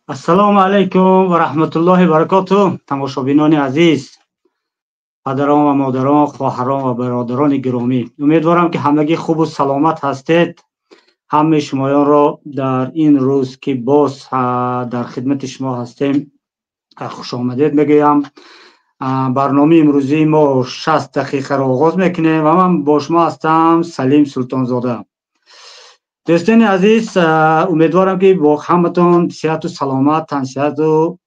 Ассалому алайкум ва раҳматуллоҳи баракоту. Тамошобинони азиз, падарон ва модарон, хоҳарон ва бародарони гиромӣ, умедворам, ки ҳамагӣ хубу саломат ҳастед. Ҳамаи шумоёнро дар ин рӯз, ки боз дар хидмати шумо ҳастем, хушомадед мегӯям. Барномаи имрӯзии мо 60 дақиқаро оғоз мекунем ва ман бо шумо ҳастам, Салим Султонзода. Дӯстони азиз, умедворам, ки бо ҳаматон сиҳату саломат, тансиҳату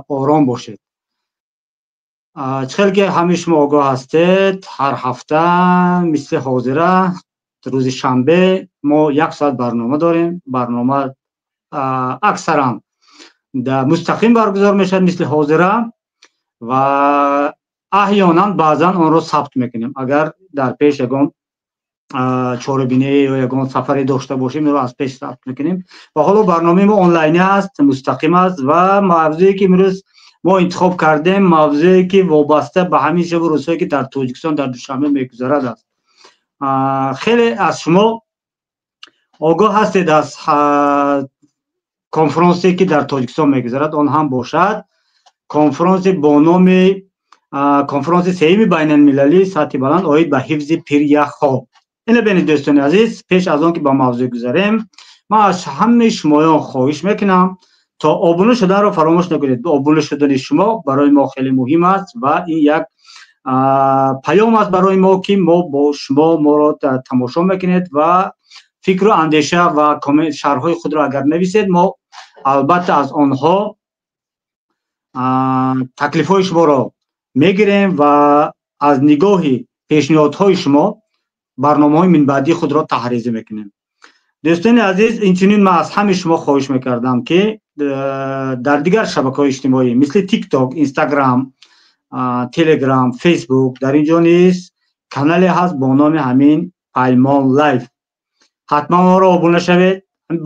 ором бошед. Чӣ хел ки ҳамаи шумо огоҳ ҳастед, ҳар ҳафта мисли ҳозира рӯзи шанбе мо як соат барнома дорем. Барнома аксаран мустақим баргузор мешавад мисли ҳозира ва аҳёнан баъзан онро сабт мекунем. Агар дар пеш ягон чорабинӣ ё ягон сафаре дошта бошем, инро аз пеш сабт мекунем. Ва ҳоло барномаи мо онлайнӣ аст, мустақим аст ва мавзӯе, ки имрӯз мо интихоб кардем, мавзӯе, ки вобаста ба ҳамин шабу рӯзҳое, ки дар Тоҷикистон, дар Душанбе мегузарад, аст. Хеле аз шумо огоҳ ҳастед аз конфронсе, ки дар Тоҷикистон мегузарад. Он ҳам бошад конфронсе бо номи конфронси сеюми байналмилалии сатҳи баланд оид ба ҳифзи пиряхҳо. Ина бинед, дӯстони азиз, пеш аз он ки ба мавзӯъ гузарем, ман аз ҳамаи шумоён хоҳиш мекунам, то обуна шуданро фаромӯш накунед. Обуна шудани шумо барои мо хеле муҳим аст ва ин як паём аст барои мо, ки мо бо шумо моро тамошо мекунед ва фикру андеша ва шарҳҳои худро агар нависед, мо албатта аз онҳо таклифҳои шуморо мегирем ва аз нигоҳи пешниҳодҳои шумо барномаҳои минбаъдии худро таҳризӣ мекунем. Дӯстони азиз, инчунин ман аз ҳамаи шумо хоҳиш мекардам, ки дар дигар шабакаҳои иҷтимоӣ, мисли ТикТок, Инстаграм, Телеграм, Фейсбук, дар ин ҷо низ канале ҳаст бо номи ҳамин Паймон Лайф. Ҳатман моро обуна шавед,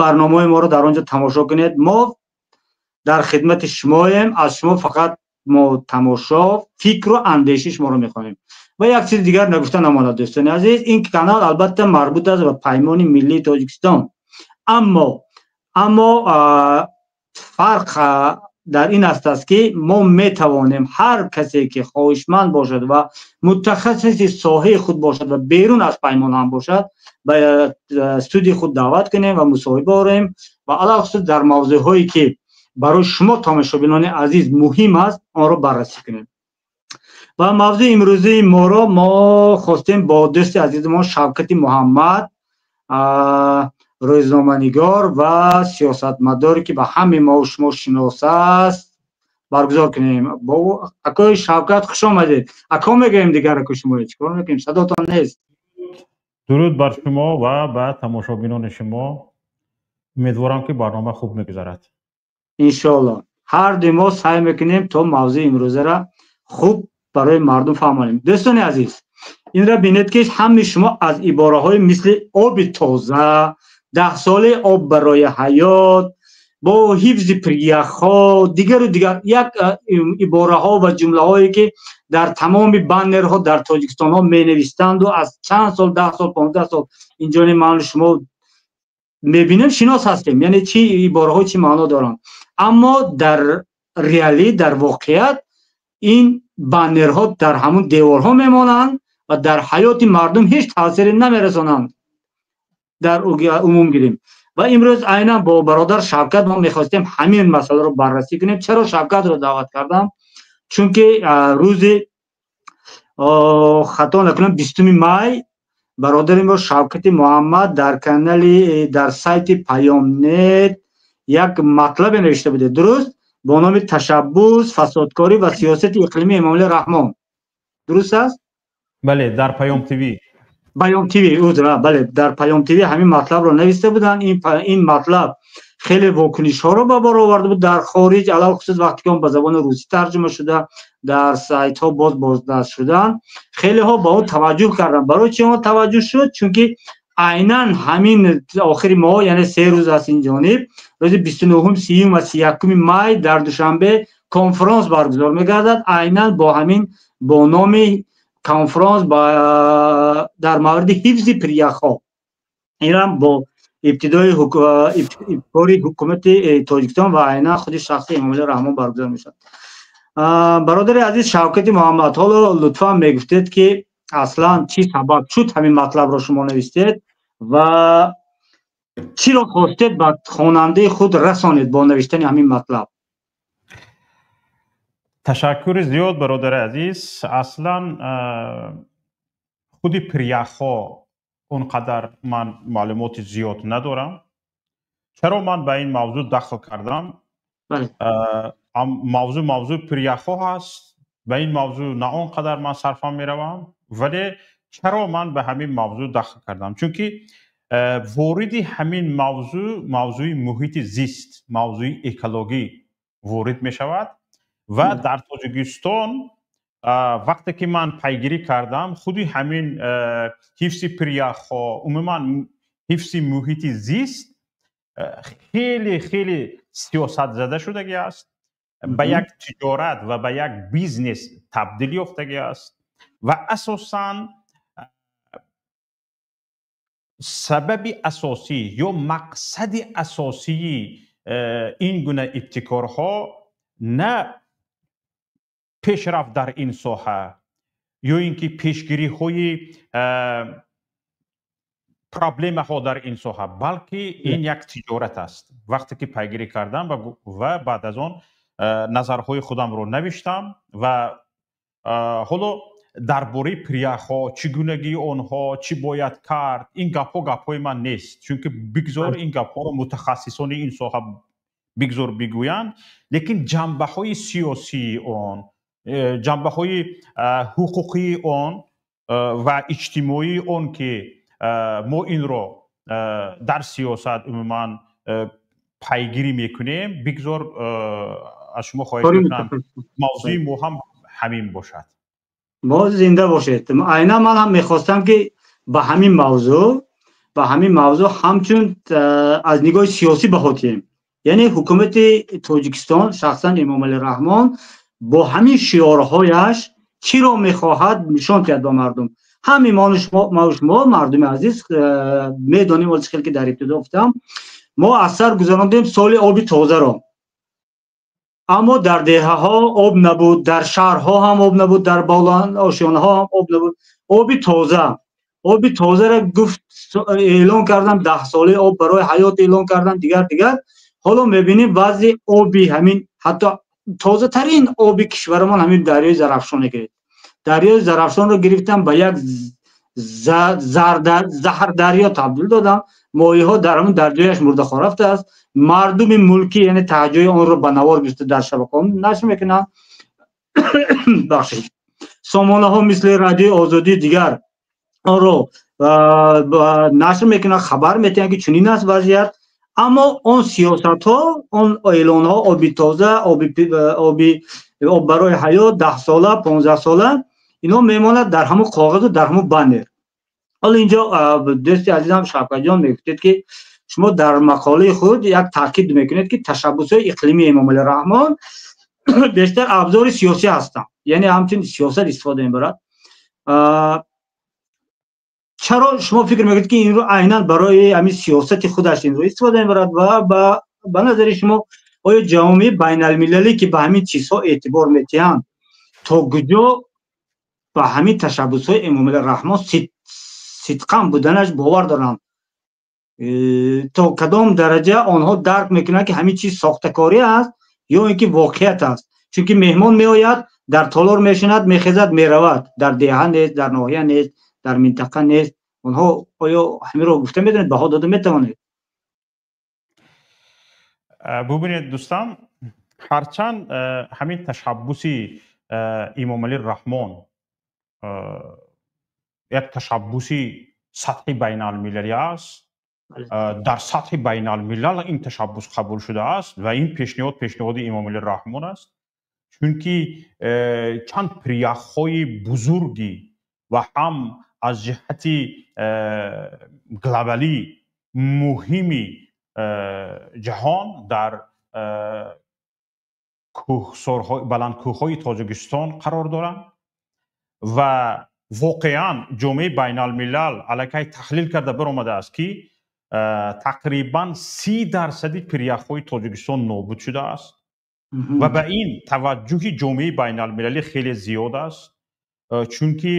барномаҳои моро дар он ҷо тамошо кунед. Мо дар хидмати шумоем, аз шумо фақат мо тамошо, фикру андешаи шуморо мехоҳем. Ва як чизи дигар нагуфта намонад, дӯстони азиз: ин канал албатта марбут аст ба Паймони миллии Тоҷикистон, аммо фарқ дар ин аст, ки мо метавонем ҳар касе, ки хоҳишманд бошад ва мутахассиси соҳаи худ бошад ва берун аз Паймон ҳам бошад, ба студияи худ даъват кунем ва мусоҳиба орем ва алалхусус дар мавзӯъҳое, ки барои шумо, тамошобинони азиз, муҳим аст, онро баррасӣ кунем. Ва мавзӯи имрӯзии моро мо хостем бо дӯсти азизамон Шавкати Муҳаммад, рӯзноманигор ва сиёсатмадоре, ки ба ҳамаи мо шумо шинос аст, баргузор кунем. Акои Шавкат, хуш омадед. Ако мегӯем дигар, ако шумо чӣ кор мекунем, садотон нест. Дуруд бар шумо ва ба тамошобинони шумо. Умедворам, ки барнома хуб мегузарад. Иншоалло, ҳар дуи мо саъй мекунем, то мавзӯи имрӯзаро хуб барои мардум фаҳмонем. Дӯстони азиз, инро бинед, ки ҳамаи шумо аз ибораҳои мисли оби тоза, даҳсолаи об барои ҳаёт, бо ҳифзи пиряхҳо, дигару дигар як ибораҳо ва ҷумлаҳое, ки дар тамоми баннерҳо дар Тоҷикистонҳо менавистанду аз чанд сол, 10 сол, 15 сол инҷони ману шумо мебинем, шинос ҳастем, яъне чӣ ибораҳо чӣ маъно доранд. Аммо дар реалӣ, дар воқеият ин баннерҳо дар ҳамун деворҳо мемонанд ва дар ҳаёти мардум ҳеҷ таъсире намерасонанд дар умум гирем. Ва имрӯз айнан бо бародар Шавкат мо мехостем ҳамин масъаларо баррасӣ кунем. Чаро Шавкатро даъват кардам? Чунки рӯзи, хато накунам, 20-уми май бародари мо Шавкати Муҳаммад дар канали, дар сайти Паёмнет як матлабе навишта буде, дуруст, бо номи «Ташаббус, фасодкорӣ ва сиёсати иқлимии Эмомалӣ Раҳмон», дуруст аст? Бале, дар Паём ТВ. Паём ТВ, узр, бале, дар Паём ТВ ҳамин матлабро нависта буданд. Ин матлаб хеле вокунишҳоро ба бор оварда буд дар хориҷ, алалхусус вақте ки он ба забони русӣ тарҷума шуда, дар сайтҳо боз бознашр шуданд, хелеҳо ба он таваҷҷӯҳ карданд. Барои чи он таваҷҷӯҳ шуд? Чунки айнан ҳамин охири моҳ, яъне 3 рӯз аз ин ҷониб, рӯзи 29-ум, 30-юм ва 31-уми май дар Душанбе конфронс баргузор мегардад, айнан бо ҳамин, бо номи конфронс дар мавриди ҳифзи пиряхҳо. Инам бо ибтидои кори ҳукумати Тоҷикистон ва айнан худи шахси Эмомалӣ Раҳмон баргузор мешавад. Бародари азиз Шавкати Муҳаммад, ҳоло лутфан мегуфтед, ки аслан чӣ сабаб шуд ҳамин матлабро шумо навистед ва чиро хостед ба хонандаи худ расонед бо навиштани ҳамин матлаб? Ташаккури зиёд, бародари азиз. Аслан худи пиряхҳо он қадар ман маълумоти зиёд надорам. Чаро ман ба ин мавзӯъ дахл кардам? Мавзӯъ пиряхҳо ҳаст, ба ин мавзӯъ на он қадар ман сарфам меравам, вале чаро ман ба ҳамин мавзӯъ дахл кардам? Чунки вориди ҳамин мавзӯъ, мавзӯи муҳити зист, мавзӯи экологӣ ворид мешавад ва дар Тоҷикистон вақте ки ман пайгирӣ кардам, худи ҳамин ҳифзи пиряхҳо, умуман ҳифзи муҳити зист хеле хеле сиёсатзада шудагӣ аст, ба як тиҷорат ва ба як бизнес табдил ёфтагӣ аст ва асосан сабаби асосӣ ё мақсади асосии ин гуна ибтикорҳо на пешрафт дар ин соҳа ё ин ки пешгириҳои проблемаҳо дар ин соҳа, балки ин як тиҷорат аст. Вақте ки пайгирӣ кардам ва баъд аз он назарҳои худамро навиштам ва ҳоло дар бораи пиряхҳо, чӣ гунагии онҳо, чӣ бояд кард, ин гапҳо гапҳои ман нест, чунки бигзор ин гапҳоро мутахассисони ин соҳа бигзор бигӯянд, лекин ҷанбаҳои сиёсии он, ҷанбаҳои ҳуқуқии он ва иҷтимоии он, ки мо инро дар сиёсат умуман пайгирӣ мекунем, бигзор аз шумо хоҳиш мекунам, мавзӯи мо ҳам ҳамин бошад. Мо зинда бошед. Айнан ман ҳам мехостам, ки ба ҳамин мавзӯъ ҳамчун аз нигоҳи сиёсӣ баҳо диҳем. Яъне ҳукумати Тоҷикистон, шахсан Эмомалӣ Раҳмон бо ҳамин шиорҳояш чиро мехоҳад нишон диҳад ба мардум? Ҳамин шумо, мардуми азиз, медонем, оли хел ки дар ибтидо гуфтам, мо аз сар гузарондем соли оби тозаро, аммо дар деҳаҳо об набуд, дар шаҳрҳо ҳам об набуд, дар ошёнаҳо ҳам об набуд. Оби тозара гуфт, эълон кардам, 10 солаи об барои ҳаёт эълон кардам, дигар дигар. Ҳоло мебинем вазъи оби ҳамин, ҳатто тозатарин оби кишварамон, ҳамин дарёи Зарафшоне гирифт. Дарёи Зарафшонро гирифтам, ба як заҳрдарё табдил додам. Моҳиҳо дар ҳамун дарёяш мурдахор рафтааст. Мардуми мулкӣ, яъне таҳҷои онро ба навор гирифта, дар шабакаҳо нашр мекунанд. Бахшед, сомонаҳо мисли Радиои Озодӣ, дигар онро нашр мекунанд, хабар метиҳанд, ки чунин аст вазъият. Аммо он сиёсатҳо, он эълонҳо, оби тоза, оби об барои ҳаёт, 10 сола, 15 сола, инҳо мемонад дар ҳамун коғазу дар ҳамун баннер. Ҳоло инҷо, дӯсти азизам Шавкатҷон, мегуфтед, ки шумо дар мақолаи худ як таъкид мекунед, ки ташаббусҳои иқлимии Эмомалӣ Раҳмон бештар абзори сиёсӣ ҳастанд, яъне ҳамчун сиёсат истифода мебарад. Чаро шумо фикр мекунед, ки инро айнан барои ҳамин сиёсати худаш инро истифода мебарад? Ва ба назари шумо, оё ҷомеаи байналмилалӣ, ки ба ҳамин чизҳо эътибор метиҳанд, то куҷо ба ҳамин ташаббусҳои Эмомалӣ Раҳмон сидқан буданаш бовар доранд? То кадом дараҷа онҳо дарк мекунанд, ки ҳамин чиз сохтакорӣ аст ё ин ки воқеият аст? Чунки меҳмон меояд, дар толор мешинад, мехезад, меравад, дар деҳа нест, дар ноҳия нест, дар минтақа нест. Онҳо оё ҳаминро гуфта метавонед, баҳо дода метавонед? Бубинед, дӯстам, ҳарчанд ҳамин ташаббуси Эмомалӣ Раҳмон як ташаббуси сатҳи байналмилалӣ аст, дар сатҳи байналмилал ин ташаббус қабул шудааст ва ин пешниҳод пешниҳоди Эмомалӣ Раҳмон аст, чунки чанд пиряхҳои бузургӣ ва ҳам аз ҷиҳати глобалӣ муҳими ҷаҳон дар баландкӯҳҳои Тоҷикистон қарор доранд ва воқеан ҷомеаи байналмилал аллакай таҳлил карда баромадааст, ки Тақрибан 30% пиряхҳои Тоҷикистон нобуд шудааст ва ба ин таваҷҷӯҳи ҷомеаи байналмилалӣ хеле зиёд аст, чунки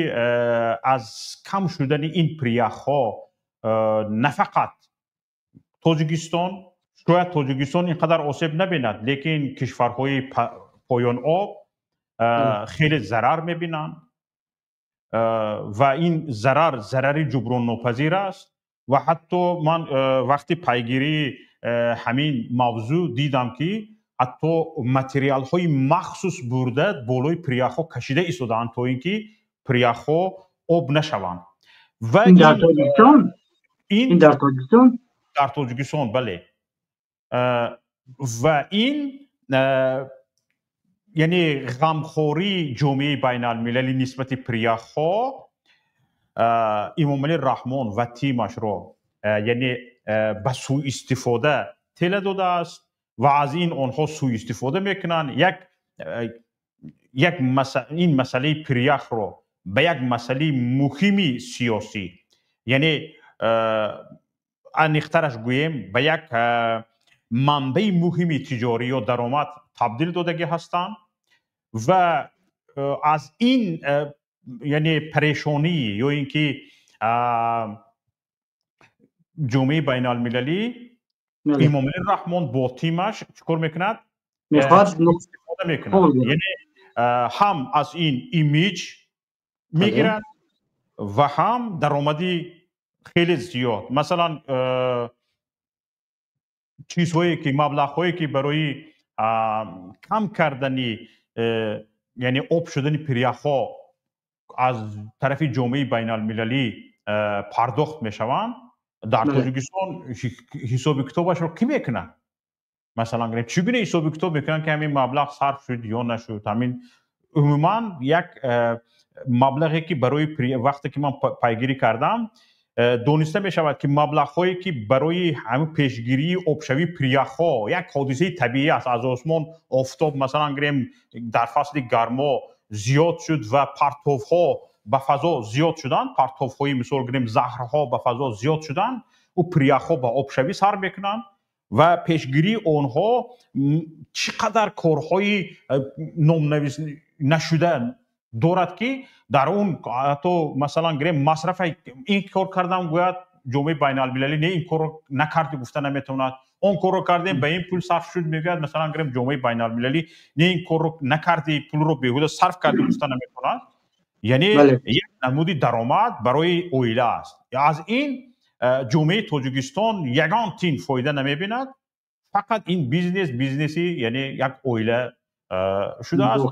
аз кам шудани ин пиряхҳо на фақат Тоҷикистон, шояд Тоҷикистон ин қадар осеб набинад, лекин кишварҳои поёноб хеле зарар мебинанд ва ин зарар зарари ҷуброннопазир аст. Ва ҳатто ман вақти пайгирии ҳамин мавзӯъ дидам, ки ҳатто материалҳои махсус бурда болои пиряхҳо кашида истодаанд, то ин ки пиряхҳо об нашаванд. Ва дар Тоҷикистон? Ин дар Тоҷикистон? Дар Тоҷикистон, бале. Ва ин яъне ғамхории ҷомеаи байналмилалӣ нисбати пиряхҳо Имомалӣ Раҳмон ва тимашро яъне ба сӯистифода тела додааст ва аз ин онҳо сӯистифода мекунанд. Як ин масъалаи пиряхро ба як масъалаи муҳими сиёсӣ, яъне аниқтараш гӯем, ба як манбаи муҳими тиҷорӣ ё даромад табдил додагӣ ҳастанд. Ва аз ин яъне парешонӣ ё ин ки ҷомеаи байналмилалӣ, Имомалӣ Раҳмон бо тимаш чӣ кор мекунад? Истифода мекунад, яъне ҳам аз ин имиҷ мегирад ва ҳам даромади хеле зиёд. Масалан, чизҳое ки, маблағҳое ки барои кам кардани, яъне об шудани пиряхҳо аз тарафи ҷомеаи байналмилалӣ пардохт мешаванд, дар Тоҷикистон ҳисоби китобашро кӣ мекунад? Масалан, чӣ гуна ҳисоби китоб мекунанд, ки ҳамин маблағ сарф шуд ё нашуд? Ҳамин умуман як маблағе ки барои, вақте ки ман пайгирӣ кардам, дониста мешавад, ки маблағҳое ки барои ҳамин пешгирии обшавии пиряхҳо, як ҳодисаи табиӣ аст, аз осмон офтоб, масалан гирем, дар фасли гармо зиёд шуд ва партовҳо ба фазо зиёд шуданд, партовҳои, мисол гирем, заҳрҳо ба фазо зиёд шуданд, ӯ пиряхҳо ба обшавӣ сар мекунанд ва пешгирии онҳо чӣ қадар корҳои номнавис нашуда дорад, ки дар он ҳатто, масалан гирем, масрафа ин кор кардам гӯяд, ҷомеаи байналмилалӣ не, ин корро накарди гуфта наметавонад. Он корро кардем, ба ин пул сарф шуд мегӯяд, масалан гирем, ҷомеаи байналмилалӣ не, ин корро накарди, пулро беҳуда сарф карди гуфта наметавонад. Яъне як намуди даромад барои оила аст. Аз ин ҷомеаи Тоҷикистон ягон тин фоида намебинад, фақат ин бизнес, бизнеси яъне як оила шудааст.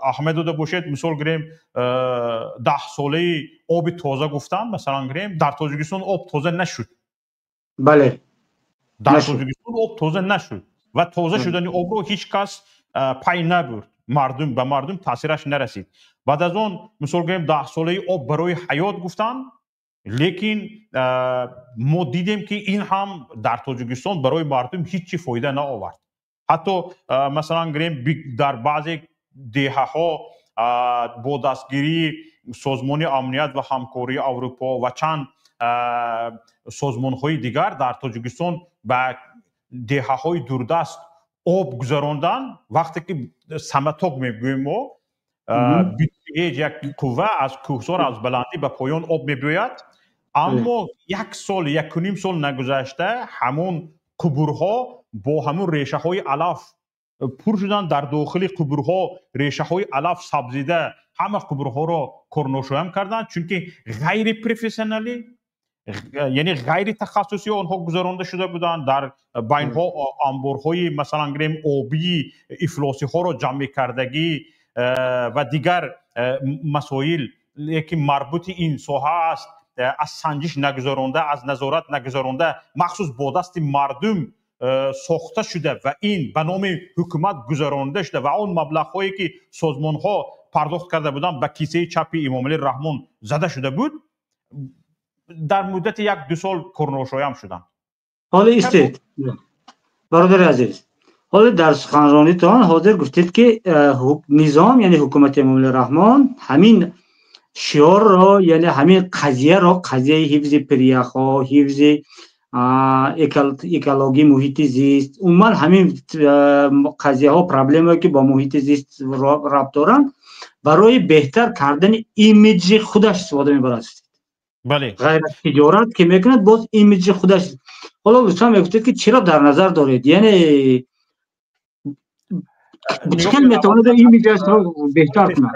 Аҳамият дода бошед, мисол гирем, 10 солаи оби тоза гуфтан, масалан гирем, дар Тоҷикистон об тоза нашуд. Дар Тоҷикистон об тоза нашуд ва тоза шудани обро ҳеҷ кас пай набурд, мардум, ба мардум таъсираш нарасид. Баъд аз он, мисол гирем, 10 солаи об барои ҳаёт гуфтан, лекин мо дидем, ки ин ҳам дар Тоҷикистон барои мардум ҳеҷ чи фоида наовард. Ҳатто, масалан гирем, дар баъзе деҳаҳо бо дастгирии Созмони амният ва ҳамкории Аврупо ва чанд созмонҳои дигар дар Тоҷикистон ба деҳаҳои дурдаст об гузарондан, вақте ки самотёк мегӯем мо, ҳеҷ як қувва аз кӯҳсор, аз баландӣ ба поён об мебиёяд, аммо як сол, якуним сол нагузашта ҳамон қубурҳо бо ҳамон решаҳои алаф пур шуданд. Дар дохили қубурҳо решаҳои алаф сабзида, ҳама қубурҳоро корношоям карданд, чунки ғайрипрофессионалӣ, яъне ғайритахассусӣ онҳо гузаронда шуда буданд. Дар байнҳо амборҳои, масалан гирем, обии ифлосиҳоро ҷамъ мекардагӣ ва дигар масоил, ки марбути ин соҳа аст, аз санҷиш нагузаронда, аз назорат нагузаронда, махсус бо дасти мардум сохта шуда ва ин ба номи ҳукумат гузаронда шуда ва он маблағҳое ки созмонҳо пардохт карда буданд, ба кисаи чапи Имомалӣ Раҳмон зада шуда буд, дар муддати 1-2 сол корношоям шуданд. Ҳоло истед, бародари азиз. Ҳоло дар суханронитон ҳозир гуфтед, ки низом, яъне ҳукумати Эмомалӣ Раҳмон, ҳамин Шиорро, яъне ҳамин қазияро, қазияи ҳифзи пиряхҳо, ҳифзи экологии муҳити зист, умуман ҳамин қазияҳо, проблемае ки бо муҳити зист рабт доранд, барои беҳтар кардани имиҷи худаш истифода мебарад. Бале. Ғайр аз тиҷорат ки мекунад, боз имиҷи худаш. Ҳоло лутфан мегуфтед, ки чиро дар назар доред, яъне чӣ хел метавонад имиҷашро беҳтар кунад?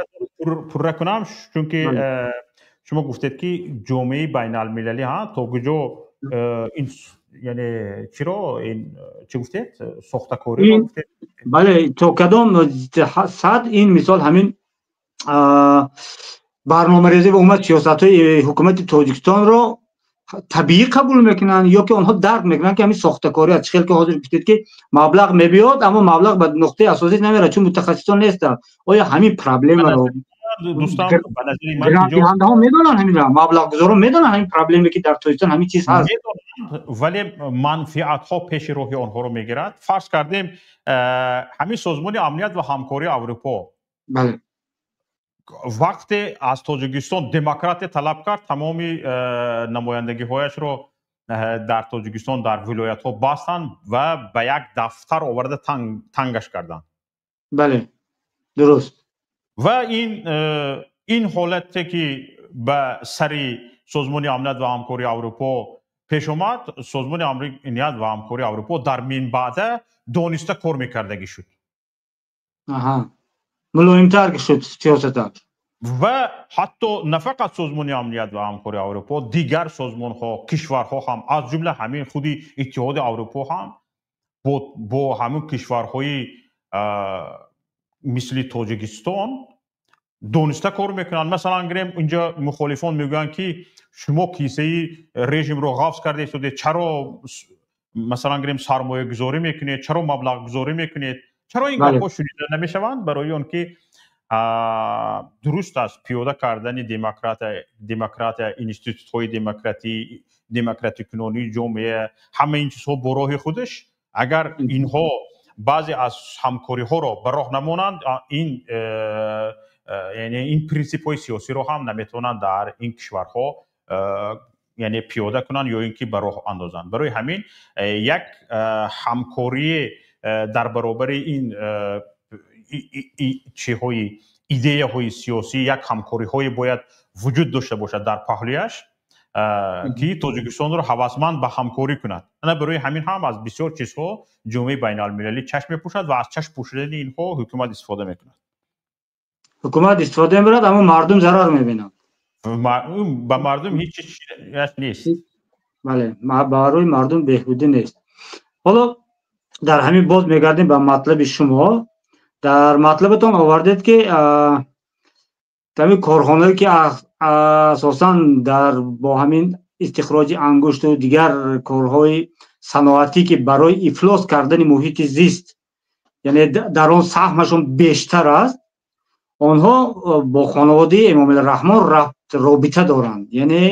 Пурра кунам, чунки шумо гуфтед, ки ҷомеаи байналмилалӣ то куҷо ин, яъне чиро, ин чӣ гуфтед, сохтакориро гуфтед? Бале, то кадом сатҳ ин, мисол, ҳамин барномарезӣ ва умуман сиёсатҳои ҳукумати Тоҷикистонро табиӣ қабул мекунанд ё ки онҳо дарк мекунанд, ки ҳамин сохтакорӣ аст? Чӣ хел ки ҳозир гуфтед, ки маблағ мебиёд, аммо маблағ ба нуқтаи асосӣ намерад, чун мутахассисон нестанд. Оё ҳамин проблемаро дӯстам, ба назари ман грантдиҳандаҳо медонанд, ҳаминро маблағгузорон медонанд, ҳамин проблеме ки дар Тоҷикистон ҳамин чиз ҳаст? Вале манфиатҳо пеши роҳи онҳоро мегирад. Фарз кардем, ҳамин Созмони амният ва ҳамкории Аврупо вақте аз Тоҷикистон демократия талаб кард, тамоми намояндагиҳояшро дар Тоҷикистон, дар вилоятҳо бастанд ва ба як дафтар оварда тангаш карданд. Бале, дуруст. Ва ин ҳолате ки ба сари Созмони амният ва ҳамкории Аврупо пеш омад, Созмони амният ва ҳамкории Аврупо дар минбаъда дониста кор мекардагӣ шуд. Мулоимтар шуд сиёсаташ. Ва ҳатто на фақат Созмони амният ва ҳамкории Аврупо, дигар созмонҳо, кишварҳо ҳам, аз ҷумла ҳамин худи Иттиҳоди Аврупо ҳам бо ҳамин кишварҳои мисли Тоҷикистон дониста кор мекунанд. Масалан, гирем, инҷа мухолифон мегӯянд, ки шумо кисаи режимро ғафз карда истодед, чаро, масалан, гирем, сармоягузорӣ мекунед, чаро маблағгузорӣ мекунед? Чаро ин гапҳо шунида намешаванд? Барои он ки дуруст аст, пиёда кардани демократия, институтҳои демократӣ, демократикунонии ҷомеа, ҳама ин чизҳо бо роҳи худаш, агар инҳо баъзе аз ҳамкориҳоро ба роҳ намонанд, ин яъне ин принсипҳои сиёсиро ҳам наметавонанд дар ин кишварҳо яъне пиёда кунанд ё ин ки ба роҳ андозанд. Барои ҳамин як ҳамкорие дар баробари ин чиҳои, идеяҳои сиёсӣ, як ҳамкориҳое бояд вуҷуд дошта бошад дар паҳлӯяш, ки Тоҷикистонро ҳавасманд ба ҳамкорӣ кунад. Ана барои ҳамин ҳам аз бисёр чизҳо ҷомеаи байналмилалӣ чашм мепӯшад ва аз чашм пӯшидани инҳо ҳукумат истифода мекунад. Ҳукумат истифода мебарад, аммо мардум зарар мебинанд. Ба мардум ҳеҷ чиз нест. Бале, барои мардум беҳбудӣ нест. Ҳоло дар ҳамин боз мегардем ба матлаби шумо. Дар матлабатон овардед, ки ҳамин корхонае ки асосан дар бо ҳамин истихроҷи ангушту дигар корҳои саноатӣ, ки барои ифлос кардани муҳити зист, яъне дар он саҳмашон бештар аст, онҳо бо хонаводаи Эмомалӣ Раҳмон робита доранд, яъне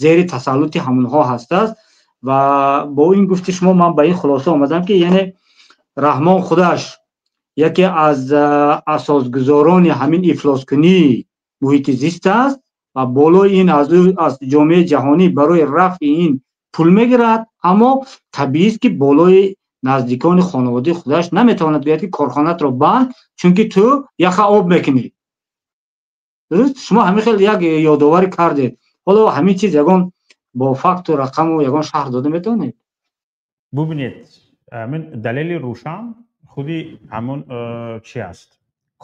зери тасаллути ҳамонҳо ҳастааст. Ва бо ин гуфти шумо ман ба ин хулоса омадам, ки яъне Раҳмон худаш яке аз асосгузорони ҳамин ифлоскунии муҳити зист аст ва болои ин аз ҷомеаи ҷаҳонӣ барои рафъи ин пул мегирад, аммо табиист, ки болои наздикони хонаводаи худаш наметавонад гӯяд, ки корхонатро банд, чунки ту яха об мекунӣ. Дуруст, шумо ҳамин хел як ёдоварӣ кардед. Ҳоло ҳамин чиз ягон бо факту рақаму ягон шарҳ дода метавонед? Бубинед, ҳамин далели рӯшан худи ҳамон чи аст,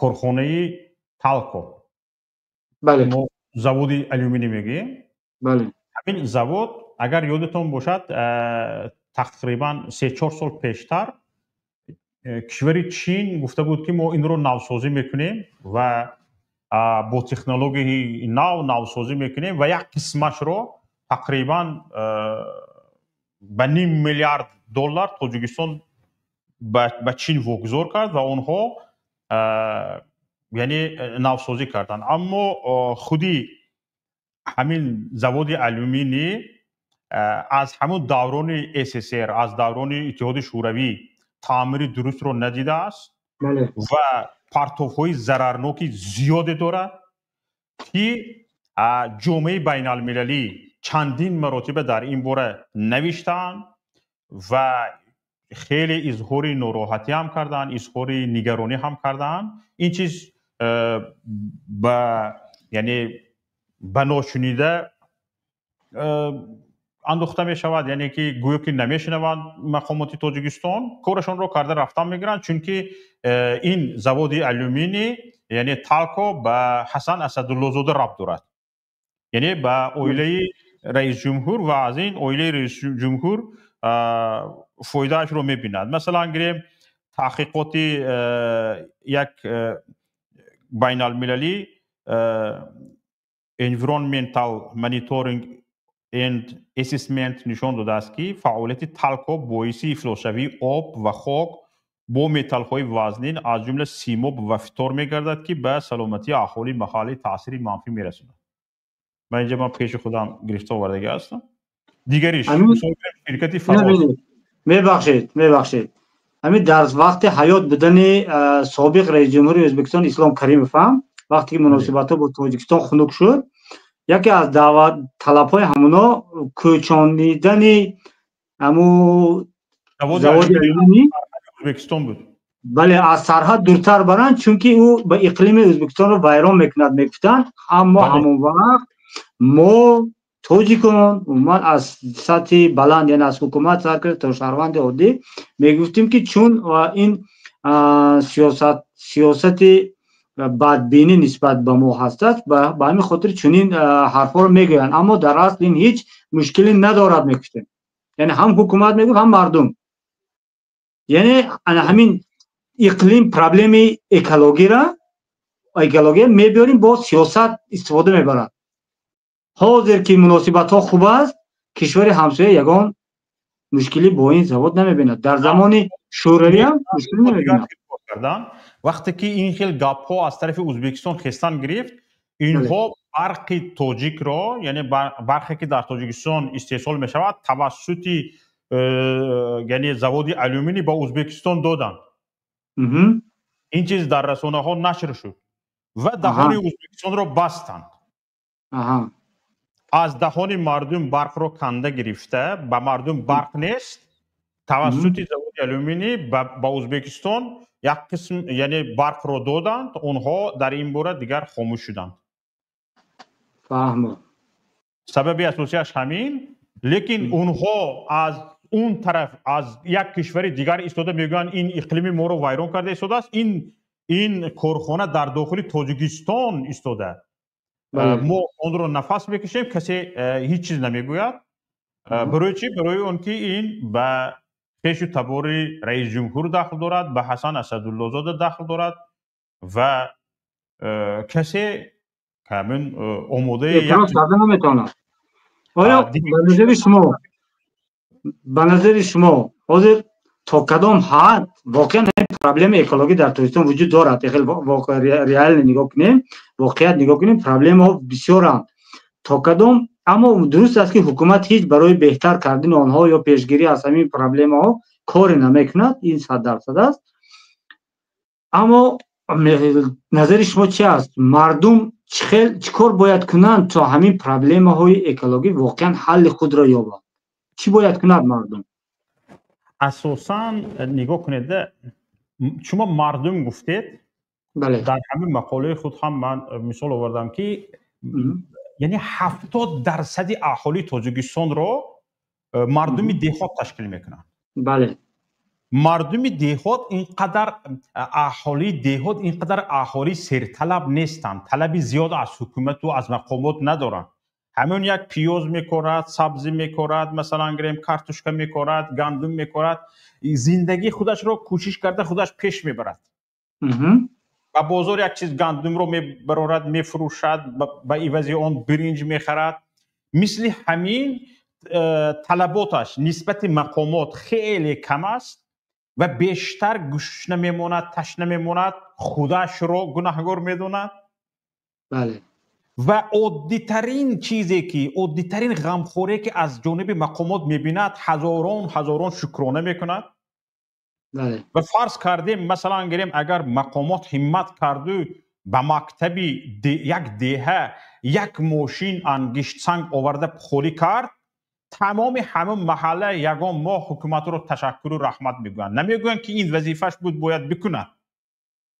корхонаи Талко. Мо заводи алюминий мегӯем. Ҳамин завод, агар ёдатон бошад, тақрибан 3-4 сол пештар кишвари Чин гуфта буд, ки мо инро навсозӣ мекунем ва бо технологияи нав навсозӣ мекунем ва як қисмашро тақрибан ба ним миллиард доллар Тоҷикистон ба Чин вогузор кард ва онҳо яъне навсозӣ карданд. Аммо худи ҳамин заводи алюминӣ аз ҳамун даврони СССР, аз даврони Иттиҳоди Шӯравӣ таъмири дурустро надидааст ва партовҳои зарарноки зиёде дорад, ки Ҷомеаи байналмилалӣ чандин маротиба дар ин бора навиштаанд ва хеле изҳори нороҳатӣ ҳам карданд, изҳори нигаронӣ ҳам карданд. Ин чиз ба яъне ба ношунида андохта мешавад, яъне ки гӯё ки намешунаванд. Мақомоти Тоҷикистон корашонро карда рафтан мегиранд, чунки ин заводи алюминий, яъне Талко, ба Ҳасан Асадуллозода рабт дорад, яъне ба оилаи раисҷумҳур, ва аз ин оилаи раисҷумҳур фоидаашро мебинад. Масалан, гирем, таҳқиқоти як байналмилалӣ, Environmental Monitoring and Assessment, нишон додааст, ки фаъолияти Талко боиси ифлосшавии об ва хок бо металлҳои вазнин, аз ҷумла симоб ва фтор мегардад, ки ба саломатии аҳолии маҳаллӣ таъсири манфӣ мерасонад. Ман инҷа ман пеши худам гирифта овардагӣ ҳастам. Дигариш, ширкати Фароз. Мебахшед, ҳамин дар вақти ҳаёт будани собиқ раисҷумҳури Ӯзбекистон Ислом Каримов ҳам, вақте ки муносибатҳо бо Тоҷикистон хунук шуд, яке аз даъват талабҳои ҳамуно кӯчонидани ҳаму заводи алюминий Ӯзбекистон буд. Бале, аз сарҳад дуртар баранд, чунки ӯ ба иқлими Ӯзбекистонро вайрон мекунад, мегуфтанд. Аммо ҳамон вақт мо тоҷикон умуман аз сатҳи баланд, яъне аз ҳукумат сар карда то шаҳрванди оддӣ, мегуфтем, ки чун ин сиёсати бадбинӣ нисбат ба мо ҳастад, ба ҳамин хотир чунин ҳарфҳоро мегӯянд, аммо дар асл ин ҳеҷ мушкиле надорад, мегуфтем. Яъне ҳам ҳукумат мегуфт, ҳам мардум. Яъне ана ҳамин иқлим, проблеми экологира, экология мебиёрем, бо сиёсат истифода мебарад. Ҳозир ки муносибатҳо хуб аст, кишвари ҳамсоя ягон мушкилӣ бо ин завод намебинад. Дар замони Шӯравӣ ҳам мушкилӣ намебинад. Вақте ки ин хел гапҳо аз тарафи Ӯзбекистон хестан гирифт, инҳо барқи тоҷикро, яъне барқе ки дар Тоҷикистон истеҳсол мешавад, тавассути яъне заводи алюминий ба Ӯзбекистон доданд. Ин чиз дар расонаҳо нашр шуд ва даҳони Ӯзбекистонро бастанд. Аз даҳони мардум барқро канда гирифта, ба мардум барқ нест, тавассути заводи алюминий ба Ӯзбекистон як қисм, яъне барқро доданд. Онҳо дар ин бора дигар хомӯш шуданд. Фаҳмо. Сабаби асосиаш ҳамин. Лекин онҳо аз он тараф, аз як кишвари дигар истода мегӯянд, ин иқлими моро вайрон карда истодааст. Ин корхона дар дохили Тоҷикистон истода, мо онро нафас мекашем, касе ҳеҷ чиз намегӯяд. Барои чӣ? Барои он ки ин ба хешу табори раисҷумҳур дахл дорад, ба Ҳасан Асадуллозода дахл дорад ва касе ҳамин омодаи эътироз карда наметавонад. Оё ба назари шумо ҳозир то кадом ҳад воқеан проблемаи экологӣ дар Тоҷикистон вуҷуд дорад? Хел реально нигоҳ кунем, воқеият нигоҳ кунем, проблемаҳо бисёранд. То кадом, аммо дуруст аст, ки ҳукумат ҳеҷ барои беҳтар кардани онҳо ё пешгирӣ аз ҳамин проблемаҳо коре намекунад, ин 100% аст. Аммо назари шумо чи аст? Мардум чӣ кор бояд кунанд, то ҳамин проблемаҳои экологӣ воқеан ҳалли худро ёбад? Чӣ бояд кунад мардум? Асосан, нигоҳ кунед, шумо мардум гуфтед. Дар ҳамин мақолаи худ ҳам ман мисол овардам, ки яъне 70% аҳолии Тоҷикистонро мардуми деҳот ташкил мекунанд. Мардуми деҳот ин қадар, аҳолии деҳот ин қадар аҳолии серталаб нестанд, талаби зиёд аз ҳукумату аз мақомот надоранд. Ҳамон як пиёз мекорад, сабзӣ мекорад, масалан гирем, картошка мекорад, гандум мекорад, зиндагии худашро кӯшиш карда худаш пеш мебарад. Ба бозор як чиз гандумро мебарорад, мефурӯшад, ба ивази он биринҷ мехарад. Мисли ҳамин талаботаш нисбати мақомот хеле кам аст ва бештар гушна мемонад, ташна мемонад, худашро гунаҳгор медонад. Ва оддитарин чизе ки, оддитарин ғамхорие ки аз ҷониби мақомот мебинад, ҳазорон ҳазорон шукрона мекунад. Ва фарз кардем, масалан гирем, агар мақомот ҳиммат карду Ба мактаби як деҳа як мошин ангиштсанг оварда холӣ кард, тамоми ҳамон маҳалла ягон моҳ ҳукуматро ташаккуру раҳмат мегӯянд. Намегӯянд, ки ин вазифааш буд, бояд бикунад.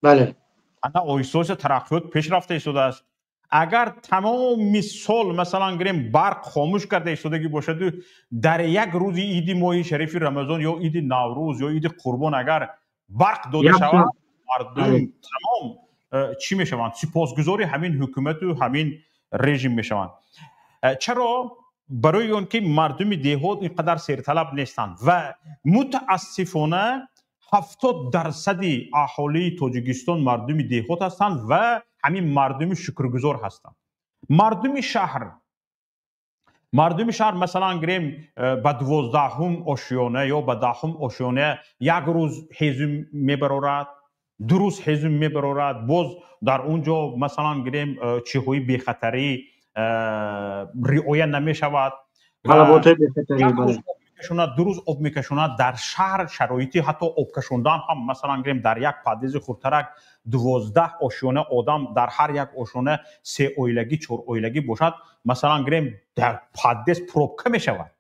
Ана оҳиста оҳиста тараққиёт пеш рафта истодааст. Агар тамоми сол, масалан гирем, барқ хомӯш карда истодагӣ бошаду дар як рӯзи иди моҳи шарифи Рамазон ё иди Наврӯз ё иди Қурбон агар барқ дода шавад, мардум тамом чӣ мешаванд? Сипосгузори ҳамин ҳукумату ҳамин режим мешаванд. Чаро? Барои он ки мардуми деҳот ин қадар серталаб нестанд ва мутаассифона 70% аҳолии Тоҷикистон мардуми деҳот ҳастанд ва ҳамин мардуми шукргузор ҳастанд. Мардуми шаҳр, масалан гирем, ба 12-ум ошёна ё ба 10-ум ошёна як рӯз ҳезум мебарорад, 2 рӯз ҳезум мебарорад, боз дар он ҷо, масалан гирем, чиҳои бехатарӣ риоя намешавад, 2 рӯз об мекашонад. Дар шаҳр шароити ҳатто об кашондан ҳам, масалан гирем, дар як подъезди хурдтарак 12 ошёна одам, дар ҳар як ошёна се оилагӣ, чор оилагӣ бошад, масалан гирем, дар подъезд пробка мешавад.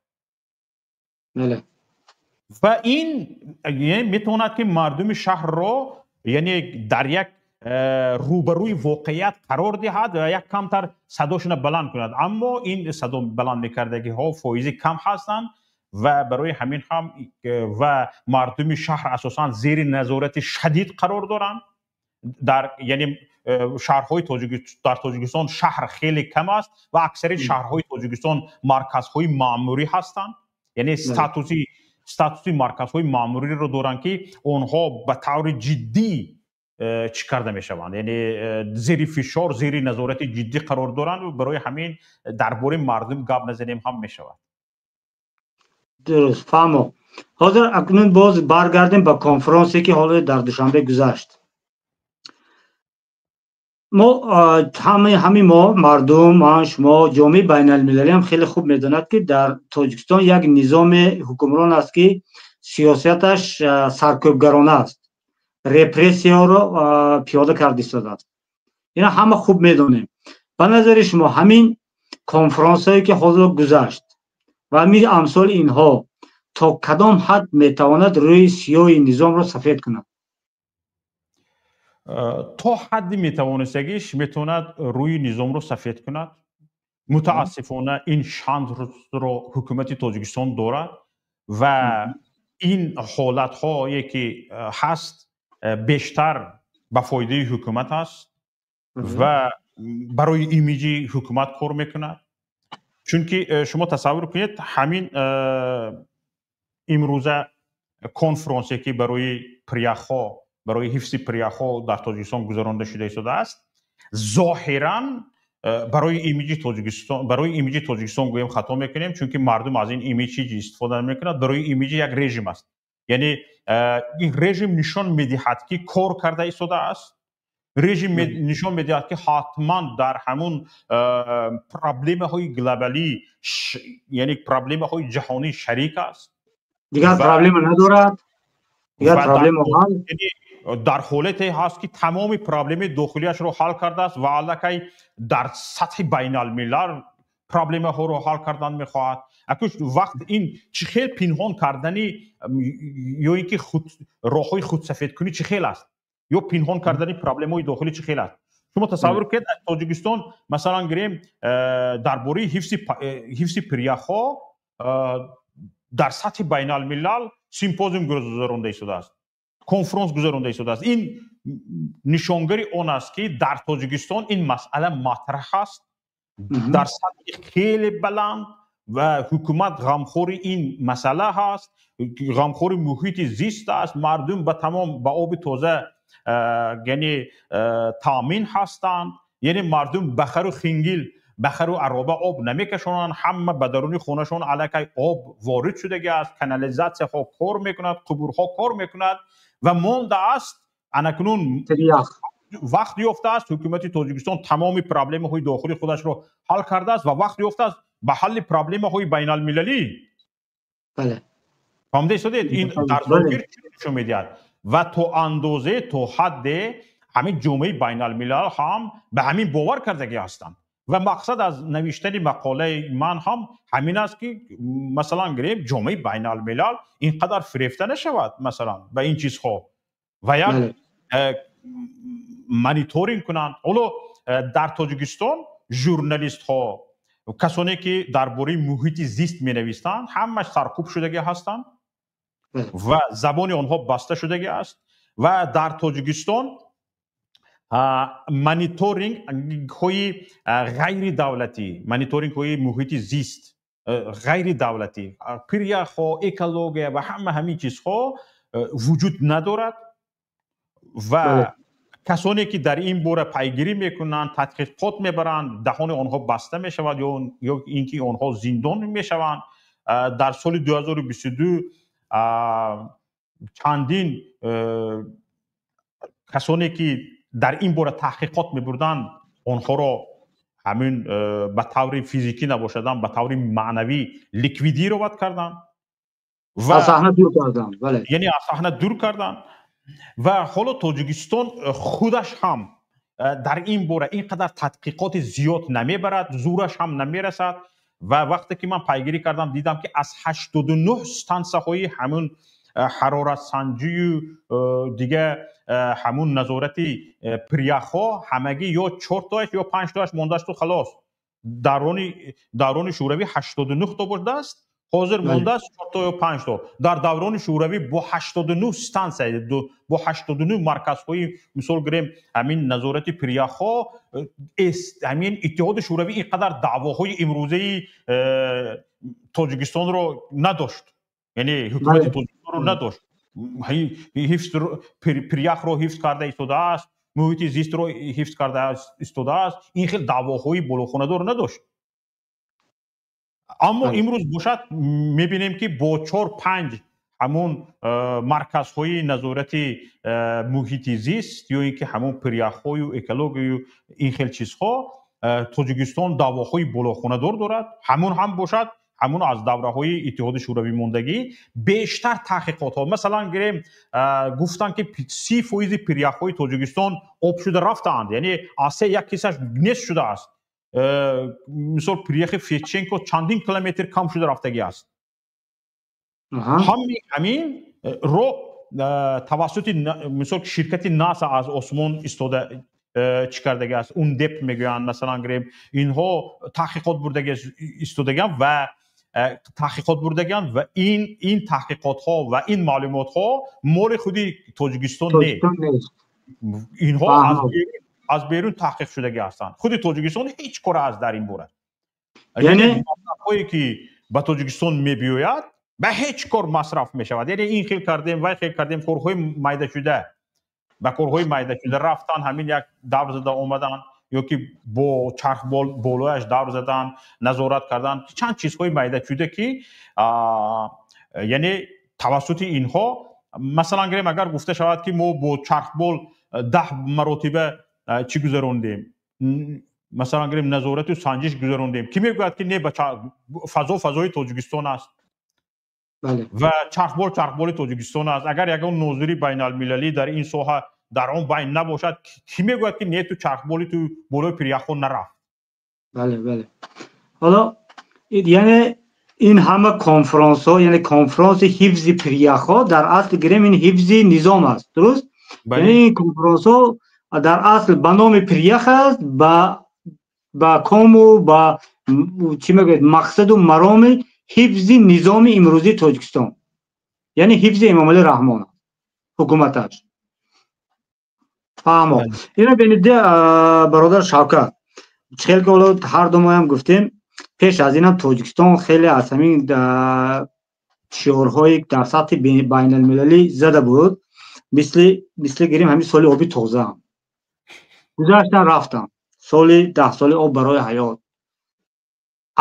Ва ин метавонад, ки мардуми шаҳрро, яъне, дар як рӯбарӯи воқеият қарор диҳад ва як камтар садошона баланд кунад. Аммо ин садо баланд мекардагиҳо фоизи кам ҳастанд ва барои ҳамин ҳам ва мардуми шаҳр асосан зери назорати шадид қарор доранд. Дар, яъне, шаҳрҳои дар Тоҷикистон шаҳр хеле кам аст ва аксарияти шаҳрҳои Тоҷикистон марказҳои маъмурӣ ҳастанд, яъне статуси марказҳои маъмуриро доранд, ки онҳо ба таври ҷиддӣ чӣ карда мешаванд, яъне зери фишор, зери назорати ҷиддӣ қарор доранд. Барои ҳамин дар бораи мардум гап назанем ҳам мешавад. Дуруст, фаҳмо. Ҳозир акнун боз баргардем ба конфронсе, ки ҳоло дар Душанбе гузашт. Мо ҳами мо мардум, ман, шумо, ҷомеаи байналмилалӣ ҳам хеле хуб медонад, ки дар Тоҷикистон як низоми ҳукмрон аст, ки сиёсаташ саркӯбгарона аст, репрессияро пиёда карда истодааст. Ина ҳама хуб медонем. Ба назари шумо, ҳамин конфронсҳое, ки ҳозир гузашт, ва ҳамин амсоли инҳо то кадом ҳад метавонад рӯи сиёҳи низомро сафед кунад? То ҳадди метавонистагиш метавонад рӯи низомро сафед кунад. Мутаассифона, ин шансро ҳукумати Тоҷикистон дорад ва ин ҳолатҳое, ки ҳаст, бештар ба фоидаи ҳукумат аст ва барои имиҷи ҳукумат кор мекунад. Чунки шумо тасаввур кунед, ҳамин имрӯза конфронсе, ки барои пиряхҳо, барои ҳифзи пиряхҳо дар Тоҷикистон гузаронда шуда истодааст, зоҳиран барои имиҷи Тоҷикистон, барои имиҷи Тоҷикистон гӯем, хато мекунем, чунки мардум аз ин имиҷ ҳеҷ истифода намекунад. Барои имиҷи як режим аст, яъне ин режим нишон медиҳад, ки кор карда истодааст. Режим нишон медиҳад, ки ҳатман дар ҳамун проблемаҳои глобалӣ, яъне проблемаҳои ҷаҳонӣ шарик аст. Дигар проблема надорад, дигар проблема ҳал. Дар ҳолате ҳаст, ки тамоми проблемаи дохилиашро ҳал кардааст ва аллакай дар сатҳи байналмилал проблемаҳоро ҳал кардан мехоҳад. Акуш вақт ин чӣ хел пинҳон кардани ё ин ки роҳҳои худсафедкунӣ чӣ хел аст ё пинҳон кардани проблемаҳои дохилӣ чӣ хел аст? Шумо тасаввур кунед, аз Тоҷикистон, масалан гирем, дар бораи ҳифзи пиряхҳо дар сатҳи байналмилал симпозиум гузаронда истодааст, конфронс гузаронда истодааст. Ин нишонгари он аст, ки дар Тоҷикистон ин масъала матраҳ аст дар сатҳи хеле баланд ва ҳукумат ғамхори ин масъала ҳаст, ғамхори муҳити зист аст. Мардум ба тамом ба оби тоза, яъне, таъмин ҳастанд, яъне мардум ба хару хингил, ба хару ароба об намекашонанд. Ҳама ба даруни хонашон аллакай об ворид шудагӣ аст, канализатсияҳо кор мекунад, қубурҳо кор мекунад ва мондааст. Анакнун вақт ёфтааст ҳукумати Тоҷикистон, тамоми проблемаҳои дохили худашро ҳал кардааст ва вақт ёфтааст ба ҳалли проблемаҳои байналмилалӣ. Фаҳмида истодед? Ин дар зоҳир чӣ нишон медиҳад? Ва то андозе, то ҳадде Ҳамин ҷомеаи байналмилал ҳам ба ҳамин бовар кардагӣ ҳастанд. Ва мақсад аз навиштани мақолаи ман ҳам ҳамин аст, ки масалан гирем, ҷомеаи байналмилал ин қадар фирефта нашавад, масалан, ба ин чизҳо ва як мониторинг кунанд. Ҳоло дар Тоҷикистон журналистҳо, касоне ки дар бораи муҳити зист менависанд, ҳамаш саркӯб шудагӣ ҳастанд ва забони онҳо баста шудагӣ аст. Ва дар Тоҷикистон мониторингҳои ғайридавлатӣ, мониторингҳои муҳити зист ғайридавлатӣ, пиряхҳо, экология ва ҳама ҳамин чизҳо вуҷуд надорад. Ва касоне ки дар ин бора пайгирӣ мекунанд, тадқиқот мебаранд, даҳони онҳо баста мешавад ё ин ки онҳо зиндон мешаванд. Дар соли 2022 чандин касоне ки дар ин бора таҳқиқот мебурданд, онҳоро ҳамин ба таври физикӣ набошадам, ба таври маънавӣ ликвидировать карданд. Аз саҳна дур карданд, бале. Яъне аз саҳна дур карданд. Ва ҳоло Тоҷикистон худаш ҳам дар ин бора ин қадар тадқиқоти зиёд намебарад, зӯраш ҳам намерасад. Ва вақте ки ман пайгирӣ кардам, дидам, ки аз 89 стансияҳои ҳамун ҳароратсанҷию дига ҳамун назорати пиряхҳо ҳамагӣ ё чортоаш, ё панҷтоаш мондаасту халос. Даврони Шӯравӣ 89 то будааст, ҳозир мондааст чорто ё панҷто. Дар даврони Шӯравӣ бо 89 стансия, бо 89 марказҳои, мисол гирем, ҳамин назорати пиряхҳо, ҳамин Иттиҳоди Шӯравӣ ин қадар даъвоҳои имрӯзаи Тоҷикистонро надошт, яъне ҳукумати Тоҷикистонро надошт. Пиряхро ҳифз карда истодааст, муҳити зистро ҳифз карда истодааст, ин хел даъвоҳои болохонадор надошт. Аммо имрӯз бошад, мебинем, ки бо чор панҷ ҳамун марказҳои назорати муҳити зист ё ин ки ҳамун пиряхҳою экологияю ин хел чизҳо Тоҷикистон даъвоҳои болохонадор дорад. Ҳамун ҳам бошад, ҳамун аз давраҳои Иттиҳоди Шӯравӣ мондагӣ. Бештар таҳқиқотҳо, масалан гирем, гуфтанд, ки 30% пиряхҳои Тоҷикистон об шуда рафтаанд, яъне аз се як ҳиссаш нест шудааст. Мисол, пиряхи Федченко чандин километр кам шуда рафтагӣ аст. Ҳамин ҳамин ро тавассути, мисол, ширкати НАСА аз осмон истода чӣ кардагӣ аст, УНДЭП мегӯянд, масалан гирем, инҳо таҳқиқот бурдаги истодагианд ва таҳқиқот бурдагианд. Ва ин таҳқиқотҳо ва ин маълумотҳо моли худи Тоҷикистон не, инҳо аз берун таҳқиқ шудагӣ ҳастанд. Худи Тоҷикистон ҳеҷ кора аст дар ин бора. Яъне маблағҳое ки ба Тоҷикистон мебиёяд, ба ҳеҷ кор масраф мешавад. Яъне ин хел кардем, вай хел кардем, корҳои майдашуда, ба корҳои майдашуда рафтан, ҳамин як давр зада омадан ё ки бо чархбол болояш давр задан, назорат кардан, чанд чизҳои майдашуда, ки яъне тавассути инҳо, масалан гирем, агар гуфта шавад, ки мо бо чархбол 10 маротиба чӣ гузарондем, масалан гирем, назорату санҷиш гузарондем, кӣ мегӯяд, ки не, ба фазо фазои Тоҷикистон аст ва чархбол чархболи Тоҷикистон аст? Агар ягон нозири байналмилалӣ дар ин соҳа дар он байн набошад, кӣ мегӯяд, ки не, ту чархболи ту болои пиряхҳо нарафт? Бале, ҳоло яъне ин ҳама конфронсҳо, яъне конфронси ҳифзи пиряхҳо, дар асл гирем, ин ҳифзи низом аст, дуруст? Яъне ин конфронсҳо дар асл ба номи пирях аст, ба кому ба чӣ мегӯяд, мақсаду мароми ҳифзи низоми имрӯзии Тоҷикистон, яъне ҳифзи Эмомалӣ Раҳмон, ҳукуматаш. Фаҳмо. Ина бинед, бародар Шавкат, хел ки ҳоло ҳар ду моям гуфтем, пеш аз инам Тоҷикистон хеле аз ҳамин шиорҳои дар сатҳи байналмилалӣ зада буд, мисли гирем, ҳамин соли оби тоза гузаштан, рафтан, соли даҳсоли об барои ҳаёт,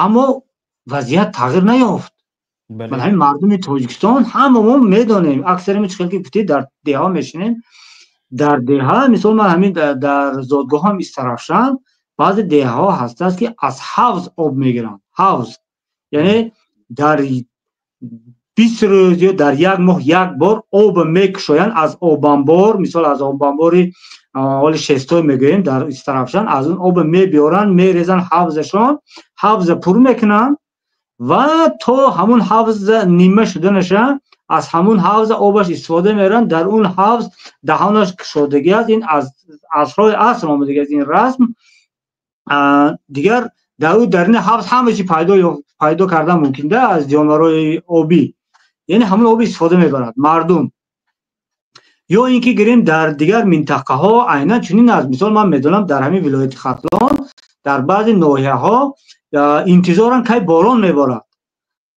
аммо вазъият тағйир наёфт. Ман ҳамин мардуми Тоҷикистон ҳамамо медонем, аксари чӣ хел ки гуфтед, дар деҳа мешинем. Дар деҳа, мисол, ман ҳамин дар зодгоҳам Истарафшан, баъзе деҳаҳо ҳастааст, ки аз ҳавз об мегиранд, ҳавз, яъне дар 20 рӯз ё дар як моҳ як бор об мекушоянд аз обанбор, мисол, аз обанбори. ҳоли шестой мегӯем дар Истаравшан, аз он об мебиёранд, мерезанд ҳавзашон, ҳавза пур мекунанд ва то ҳамун ҳавза нима шуданаша аз ҳамун ҳавза обаш истифода мебаранд. Дар он ҳавз даҳонаш кушодагӣ аст, ин аз асрҳои аср омадагӣ аст ин расм. Дигар дар ӯ дар ин ҳавз ҳама чи пайдо кардан мумкин да аз ҷонварҳои обӣ, яъне ҳамун об истифода мебарад мардум. Ё ин ки гирем дар дигар минтақаҳо айнан чунин аст. Мисол ман медонам дар ҳамин вилояти Хатлон дар баъзе ноҳияҳо интизоранд кай борон меборад,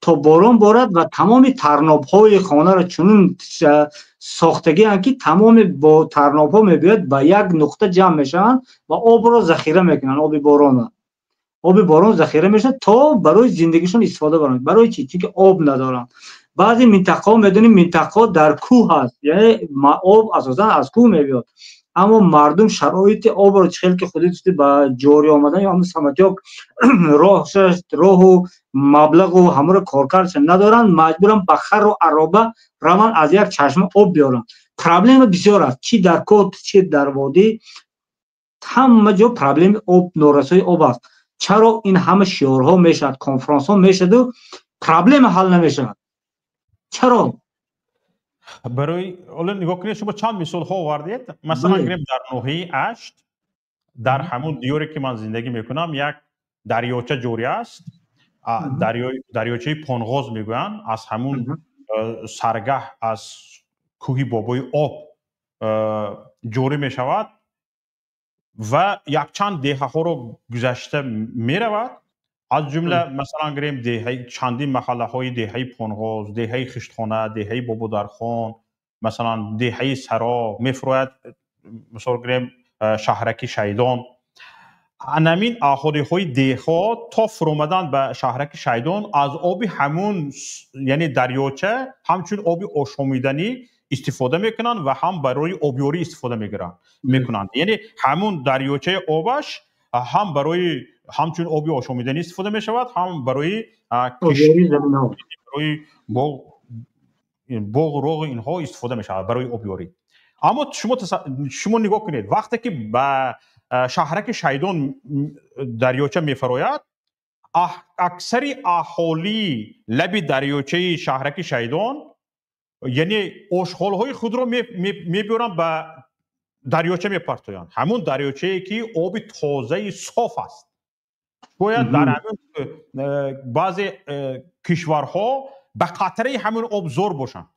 то борон борад ва тамоми тарнобҳои хонаро чунин сохтагианд ки тамоми бо тарнобҳо мебиёяд ба як нуқта ҷамъ мешаванд ва обро захира мекунанд. Оби боронро, оби борон захира мешавад то барои зиндагишон истифода баранд. Барои чӣ? Чунки об надоранд. Баъзе минтақаҳо медонем минтақаҳо дар кӯҳ ҳаст, яъне об асосан аз кӯҳ мебиёд, аммо мардум шароити обро чӣ хел ки худи гуфтӣ ба ҷорӣ омадан ё ҳамун самотёк роҳу маблағу ҳамаро коркардша надоранд, маҷбуранд ба хару ароба раванд аз як чашма об биёранд. Проблема бисёр аст, чӣ дар кӯҳ чӣ дар водӣ, ҳама ҷо проблеми об, норасоии об аст. Чаро ин ҳама шиорҳо мешавад, конферансҳо мешаваду проблема ҳал намешавад? Чаро? Барои ҳоло нигоҳ кунед, шумо чанд мисолҳо овардед. Масалан гирем дар ноҳияи Ашт, дар ҳамун диёре ки ман зиндагӣ мекунам, як дарёча ҷорӣ аст, дарёчаи Понғоз мегӯянд. Аз ҳамун саргаҳ аз кӯҳи Бобои Об ҷорӣ мешавад ва якчанд деҳаҳоро гузашта меравад. Аз ҷумла масалан гирем деҳаи чандин маҳаллаҳои деҳаи Понғоз, деҳаи Хиштхона, деҳаи Бободархон, масалан деҳаи Саро мефурояд, мисол гирем шаҳраки Шайдон. Анамин аҳолиҳои деҳҳо то фуромадан ба шаҳраки Шайдон аз оби ҳамун, яъне дарёча, ҳамчун оби ошомиданӣ истифода мекунанд ва ҳам барои обёрӣ истифода мекунанд. Яъне ҳамун дарёчаи обаш ҳам барои ҳамчун оби ошомиданӣ истифода мешавад, ҳам барои боғу роғи инҳо истифода мешавад барои обёрӣ. Аммо шумо нигоҳ кунед, вақте ки ба шаҳраки Шайдон дарёча мефарояд, аксари аҳолии лаби дарёчаи шаҳраки Шайдон яъне ошғолҳои худро мебиёранд ба дарёча мепартоянд. Ҳамун дарёчае ки оби тозаи соф аст. Бояд дар ҳамин баъзе кишварҳо ба қатраи ҳамин об зор бошанд.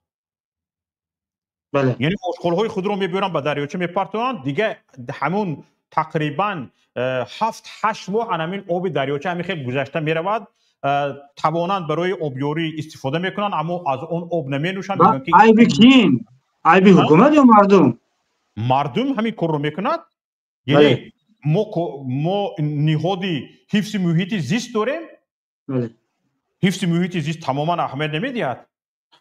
Яъне ошғолҳои худро мебиёранд ба дарёча мепартоянд, дига ҳамун тақрибан 7-8 моҳ ҳамин оби дарёча ҳамин хел гузашта меравад. Тавонанд барои обёрӣ истифода мекунанд, аммо аз он об наменӯшанд. Айби ким? Айби ҳукумат ё мардум? Мардум ҳамин корро мекунад. Яъне мо ниҳоди ҳифзи муҳити зист дорем. Ҳифзи муҳити зист тамоман аҳамият намедиҳад.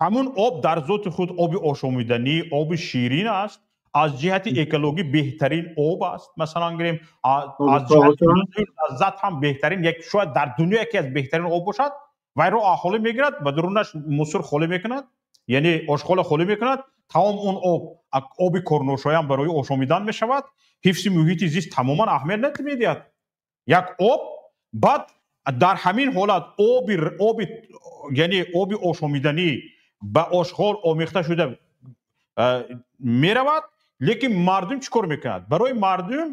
Ҳамун об дар зоти худ оби ошомиданӣ, оби ширин аст, аз ҷиҳати экологӣ беҳтарин об аст. Масалан гирем аз ҷиҳати лаззат ҳам беҳтарин, шояд дар дунё яке аз беҳтарин об бошад. Вайро аҳолӣ мегирад, ба дарунаш мусур холӣ мекунад, яъне ошғола холӣ мекунад. Тамом он об оби корношоям барои ошомидан мешавад. Ҳифзи муҳити зист тамоман аҳамият намедиҳад. Як об баъд дар ҳамин ҳолат оби яъне оби ошомиданӣ ба ошғол омехта шуда меравад. Лекин мардум чӣ кор мекунад? Барои мардум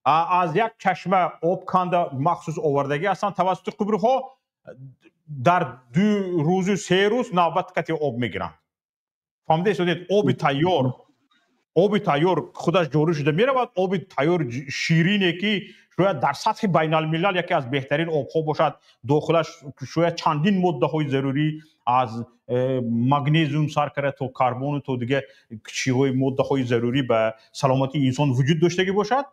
аз як чашма об канда махсус овардагӣ ҳастанд тавассути қубурҳо, дар 2 рӯзу 3 рӯз навбат кати об мегиранд. Фаҳмида истодед? Оби тайёр, оби тайёр худаш ҷорӣ шуда меравад. Оби тайёр ширине ки шояд дар сатҳи байналмилал яке аз беҳтарин обҳо бошад, дохилаш шояд чандин моддаҳои зарурӣ аз магнезиум сар карда то карбону то дигар чиҳои моддаҳои зарурӣ ба саломатии инсон вуҷуд доштагӣ бошад,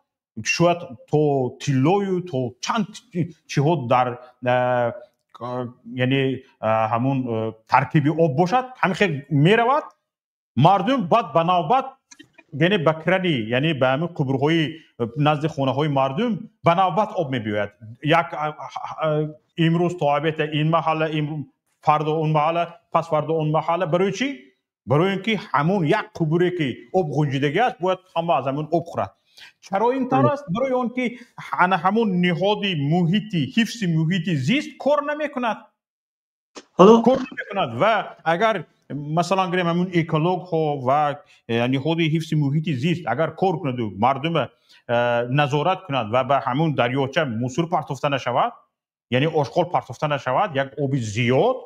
шояд то тиллою то чанд чиҳо дар яъне ҳамун таркиби об бошад, ҳамин хел меравад. Мардум баъд ба навбат, яъне ба крани, яъне ба ҳамин қубурҳои назди хонаҳои мардум ба навбат об мебиёяд. Як имрӯз то обета ин маҳалла, фардо он маҳалла, пас фардо он маҳалла. Барои чӣ? Барои ин ки ҳамун як қубуре ки об ғунҷидагӣ аст, бояд ҳама аз ҳамун об хӯрад. Чаро ин тавр аст? Барои он ки ана ҳамун ниҳоди муҳити ҳифзи муҳити зист кор намекунад, кор намекунад. Ва агар, масалан гирем, ҳамун экологҳо ва ниҳоди ҳифзи муҳити зист агар кор кунаду мардума назорат кунад ва ба ҳамун дарёча мусор партофта нашавад, яъне ошғол партофта нашавад, як оби зиёд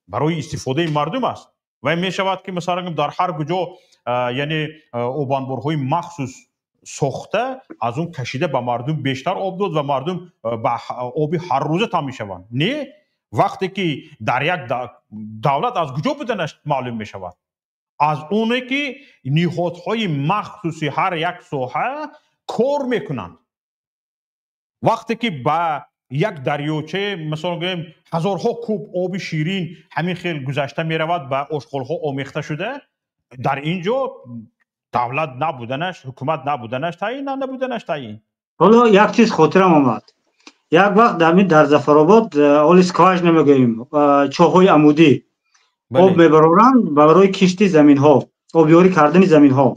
барои истифодаи мардум аст. Ва мешавад ки, масалан, дар ҳар куҷо, яъне обанборҳои махсус сохта, аз он кашида ба мардум бештар об дод ва мардум ба оби ҳаррӯза таъмин мешаванд. Не, вақте ки дар як давлат аз куҷо буданаш маълум мешавад? Аз оне ки ниҳодҳои махсуси ҳар як соҳа кор мекунанд. Вақте ки ба як дарёча, масалан гӯем, ҳазорҳо куб оби ширин ҳамин хел гузашта меравад, ба ошғолҳо омехта шуда, дар ин ҷо давлат набуданаш, ҳукумат набуданаш таъин, набуданаш таъин. Ҳоло як чиз хотирам омад. Як вақт дар Зафаробод, оли скважина мегӯем, чоҳҳои амудӣ об мебароранд барои кишти заминҳо, обёрӣ кардани заминҳо.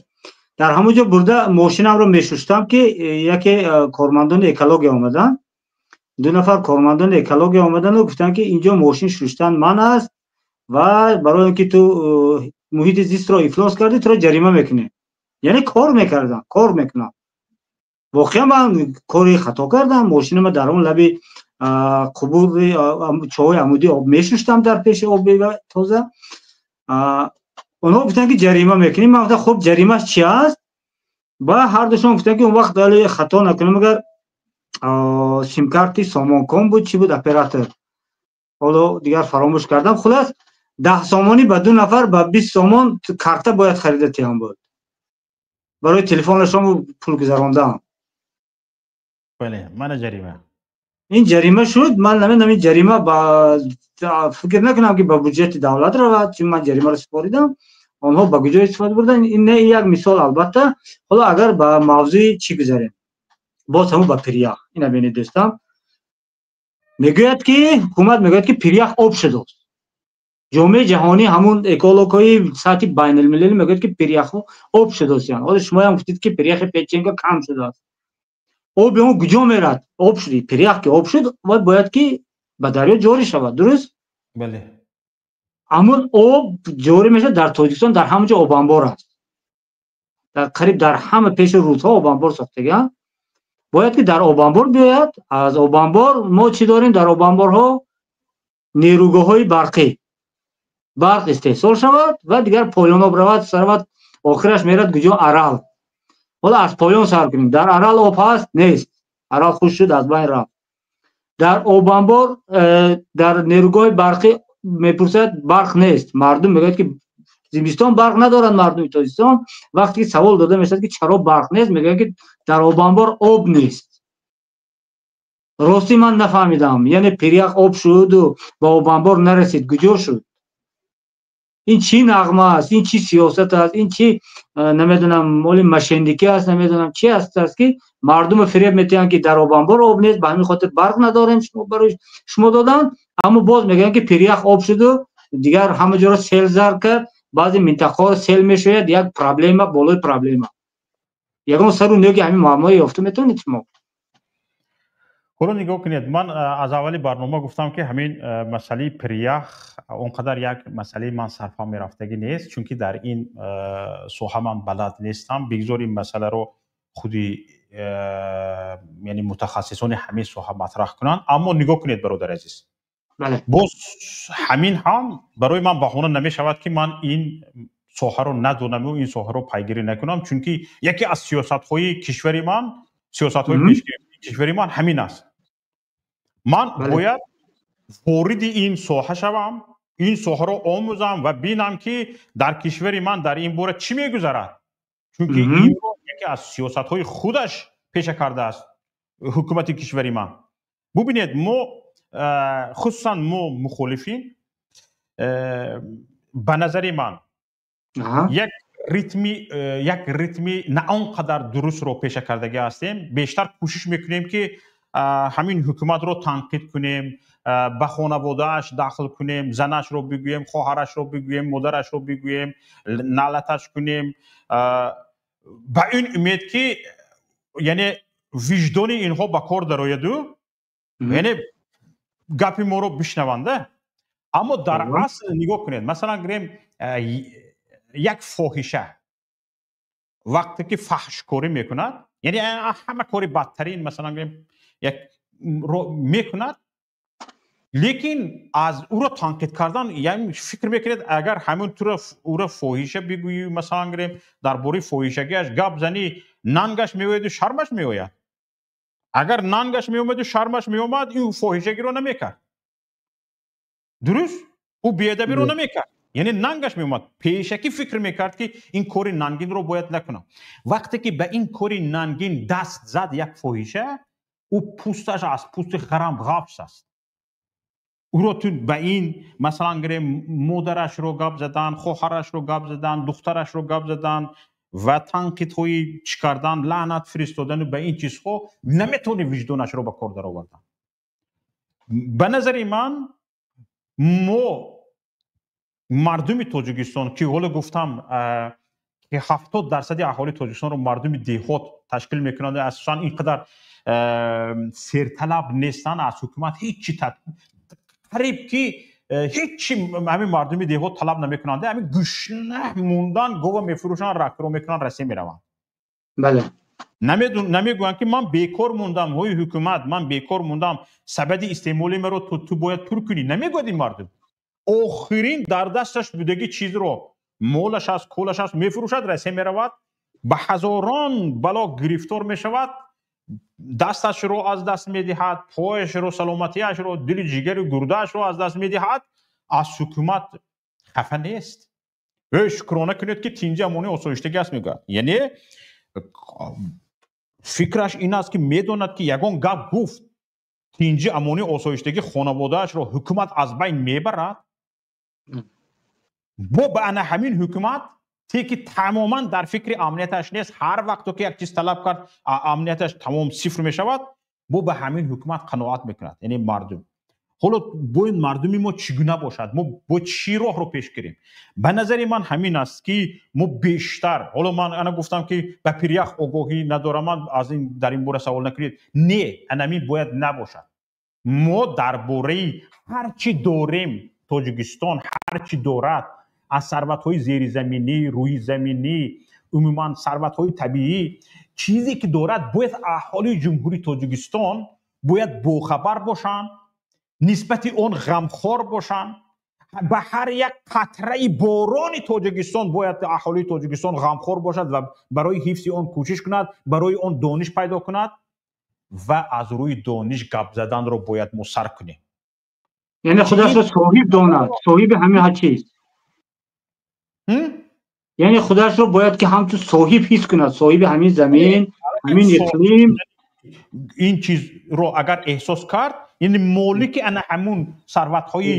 Дар ҳамон ҷо бурда мошинамро мешуштам, ки яке кормандони экология омаданд, ду нафар кормандони экология омаданду гуфтанд, ки инҷо мошин шуштан манъ аст ва барои он ки ту муҳити зистро ифлос кардӣ, туро ҷарима мекунем. Яъне кор мекардам, кор мекунам. Воқеан ман кори хато кардам. Мошинама дар он лаби қубури чоҳои амудӣ об мешуштам, дар пеши оби тоза. Онҳо гуфтанд, ки ҷарима мекунем. Ман гуфтам: «Хуб, ҷаримаш чи аст?» Ба ҳардушон гуфтанд, ки он вақт али хато накунам, агар симкарти Сомонком буд, чӣ буд оператор, ҳоло дигар фаромӯш кардам. Хулас, 10 сомонӣ ба ду нафар ба 20 сомон карта бояд харида тиҳам буд барои телефонашон пул гузарондаам. Бале, мана ҷарима. Ин ҷарима шуд. Ман намедонам, ин ҷарима ба фикр накунам, ки ба буҷети давлат равад, чун ман ҷаримаро супоридам, онҳо ба куҷо истифода бурданд? Ин не, як мисол албатта. Ҳоло агар ба мавзӯи чӣ гузарем, боз ҳамун ба пирях. Ина бинед, дӯстам, мегӯяд, ки ҳукумат мегӯяд, ки пирях об шудааст. Ҷомеаи ҷаҳонӣ, ҳамун экологҳои сатҳи байналмилалӣ мегӯяд, ки пиряхҳо об шудааст. Ҳоло шумоям гуфтед, ки пиряхи Федченко кам шудааст. Оби он куҷо мерад? Об шуд, пирях ки об шуд, бояд ки ба дарё ҷорӣ шавад, дуруст? Бале. Ҳамун об ҷорӣ мешавад. Дар Тоҷикистон дар ҳама ҷо обанбор аст, дар қариб дар ҳама пеши рӯдҳо обанбор сохтагианд. Бояд ки дар обанбор биёяд. Аз обанбор мо чӣ дорем? Дар обанборҳо нерӯгоҳҳои барқӣ, барқ истеҳсол шавад ва дигар поёноб равад, саравад, охираш мерад куҷо? Арал. Ҳоло аз поён сар кунем. Дар Арал об ҳаст? Нест. Арал хушк шуд, аз байн рафт. Дар обанбор, дар нерӯгоҳи барқӣ мепурсад, барқ нест. Мардум мегӯяд, ки зимистон барқ надоранд мардуми Тоҷикистон. Вақте ки савол дода мешавад, ки чаро барқ нест, мегӯяд, ки дар обанбор об нест. Ростӣ, ман нафаҳмидам, яъне пирях об шуду ба обанбор нарасид, куҷо шуд? Ин чӣ нағма аст? Ин чӣ сиёсат аст? Ин чӣ, намедонам, моли мошенникӣ аст, намедонам чӣ аст, ки мардумро фиреб метиҳанд, ки дар обанбор об нест, ба ҳамин хотир барқ надорем, шумо барои шумо доданд. Аммо боз мегӯянд, ки пирях об шуду дигар ҳама ҷоро сел зар кард, баъзе минтақаҳоро сел мешояд. Як проблема болои проблема. Ягон сару нӯги ҳамин муаммои ёфта метавонед шумо? Ҳоло нигоҳ кунед, ман аз аввали барнома гуфтам, ки ҳамин масъалаи пирях он қадар як масъалаи ман сарфаҳм мерафтагӣ нест, чунки дар ин соҳа ман балад нестам. Бигзор ин масъаларо худи, яъне мутахассисони ҳамин соҳа матраҳ кунанд. Аммо нигоҳ кунед, бародари азиз, боз ҳамин ҳам барои ман баҳона намешавад, ки ман ин соҳаро надонаму ин соҳаро пайгирӣ накунам, чунки яке аз сиёсатҳои кишвари ман, сиёсатҳои пешгирии кишвари ман ҳамин аст. Ман бояд вориди ин соҳа шавам, ин соҳаро омӯзам ва бинам, ки дар кишвари ман дар ин бора чӣ мегузарад, чунки инро яке аз сиёсатҳои худаш пеша кардааст ҳукумати кишвари ман. Бубинед, мо, хусусан мо мухолифин, ба назари ман, як ритми на он қадар дурустро пеша кардагӣ ҳастем. Бештар кӯшиш мекунем, ки ҳамин ҳукуматро танқид кунем, ба хонаводааш дахл кунем, занашро бигӯем, хоҳарашро бигӯем, модарашро бигӯем, налаташ кунем, ба ин умед ки Яъне виҷдони инҳо ба кор дарояду, яъне гапи моро бишнаванда. Аммо дар асл нигоҳ кунед, масалан гирем, як фоҳиша вақте ки фаҳшкорӣ мекунад, яъне ҳама кори бадтарин, масалан гирем, як мекунад, лекин аз ӯро танқид кардан, яъне фикр мекунед, агар ҳамин тура ӯро фоҳиша бигӯӣ, масалан гирем, дар бораи фоҳишагиаш гап занӣ, нангаш меояду шармаш меояд. Агар нангаш меомаду шармаш меомад, ӯ фоҳишагиро намекард. Дуруст, ӯ беадабиро намекард. Яъне нангаш меомад, пешакӣ фикр мекард, ки ин кори нангинро бояд накунам. Вақте ки ба ин кори нангин даст зад як фоҳиша, ӯ пӯсташ аз пӯсти харам ғафс аст. Ӯро ту ба ин, масалан гирем, модарашро гап задан, хоҳарашро гап задан, духтарашро гап задан ва танқидҳои чӣ кардан, лаънат фиристодану ба ин чизҳо наметавонӣ виҷдонашро ба кор даровардан. Ба назари ман, мо мардуми Тоҷикистон, ки ҳоло гуфтам, ки 70% аҳолии Тоҷикистонро мардуми деҳот ташкил мекунанд, асосан ин қадар серталаб нестанд аз ҳукумат, ҳеҷ чи қариб ки ҳеҷ чи ҳамин мардуми деҳот талаб намекунанд. Ҳамин гушна мондан, гова мефурӯшанд, ракро мекунанд, Россия мераванд. Бале. Намегӯянд, ки ман бекор мондам, ҳои ҳукумат, ман бекор мондам, сабади истеъмоли маро ту бояд пур кунӣ. Намегӯяд ин мардум. Охирин дар дасташ будаги чизро, молаш аст, колаш аст, мефурӯшад, Россия меравад, ба ҳазорон бало гирифтор мешавад, дасташро аз даст медиҳад, пояшро, саломатиашро, дили ҷигари гурдаашро аз даст медиҳад. Аз ҳукумат хафа нест. Эй, шукрона кунед, ки тинҷи, амони, осоиштагӣ аст, мегӯяд. Яъне фикраш ин аст, ки медонад, ки ягон гап гуфт, тинҷи, амони, осоиштагӣ хонаводаашро ҳукумат аз байн мебарад. Бо ба ана ҳамин ҳукумат те, ки тамоман дар фикри амнияташ нест, ҳар вақто ки як чиз талаб кард, амнияташ тамом сифр мешавад, бо ба ҳамин ҳукумат қаноат мекунад. Яъне мардум ҳоло бояд, мардуми мо чӣ гуна бошад, мо бо чӣ роҳро пеш гирем? Ба назари ман, ҳамин аст, ки мо бештар, ҳоло ман ана гуфтам, ки ба пирях огоҳӣ надорам, ман аз ин дар ин бора савол накунед. Не, анамин бояд набошад. Мо дар бораи ҳар чӣ дорем, Тоҷикистон ҳар чӣ дорад аз сарватҳои зеризаминӣ, рӯизаминӣ, умуман сарватҳои табиӣ, чизе ки дорад, бояд аҳолии Ҷумҳурии Тоҷикистон бояд бохабар бошанд, нисбати он ғамхор бошанд. Ба ҳар як қатраи борони Тоҷикистон бояд аҳолии Тоҷикистон ғамхор бошад ва барои ҳифзи он кӯшиш кунад, барои он дониш пайдо кунад ва аз рӯи дониш гап заданро бояд мо сар кунем. Яъне худашро соҳиб донад, соҳиби ҳамин ҳар чиз, яъне худашро бояд ки ҳамчун соҳиб ҳис кунад, соҳиби ҳамин замин, ҳамин иқлим. Ин чизро агар эҳсос кард, яъне молики ана ҳамун сарватҳои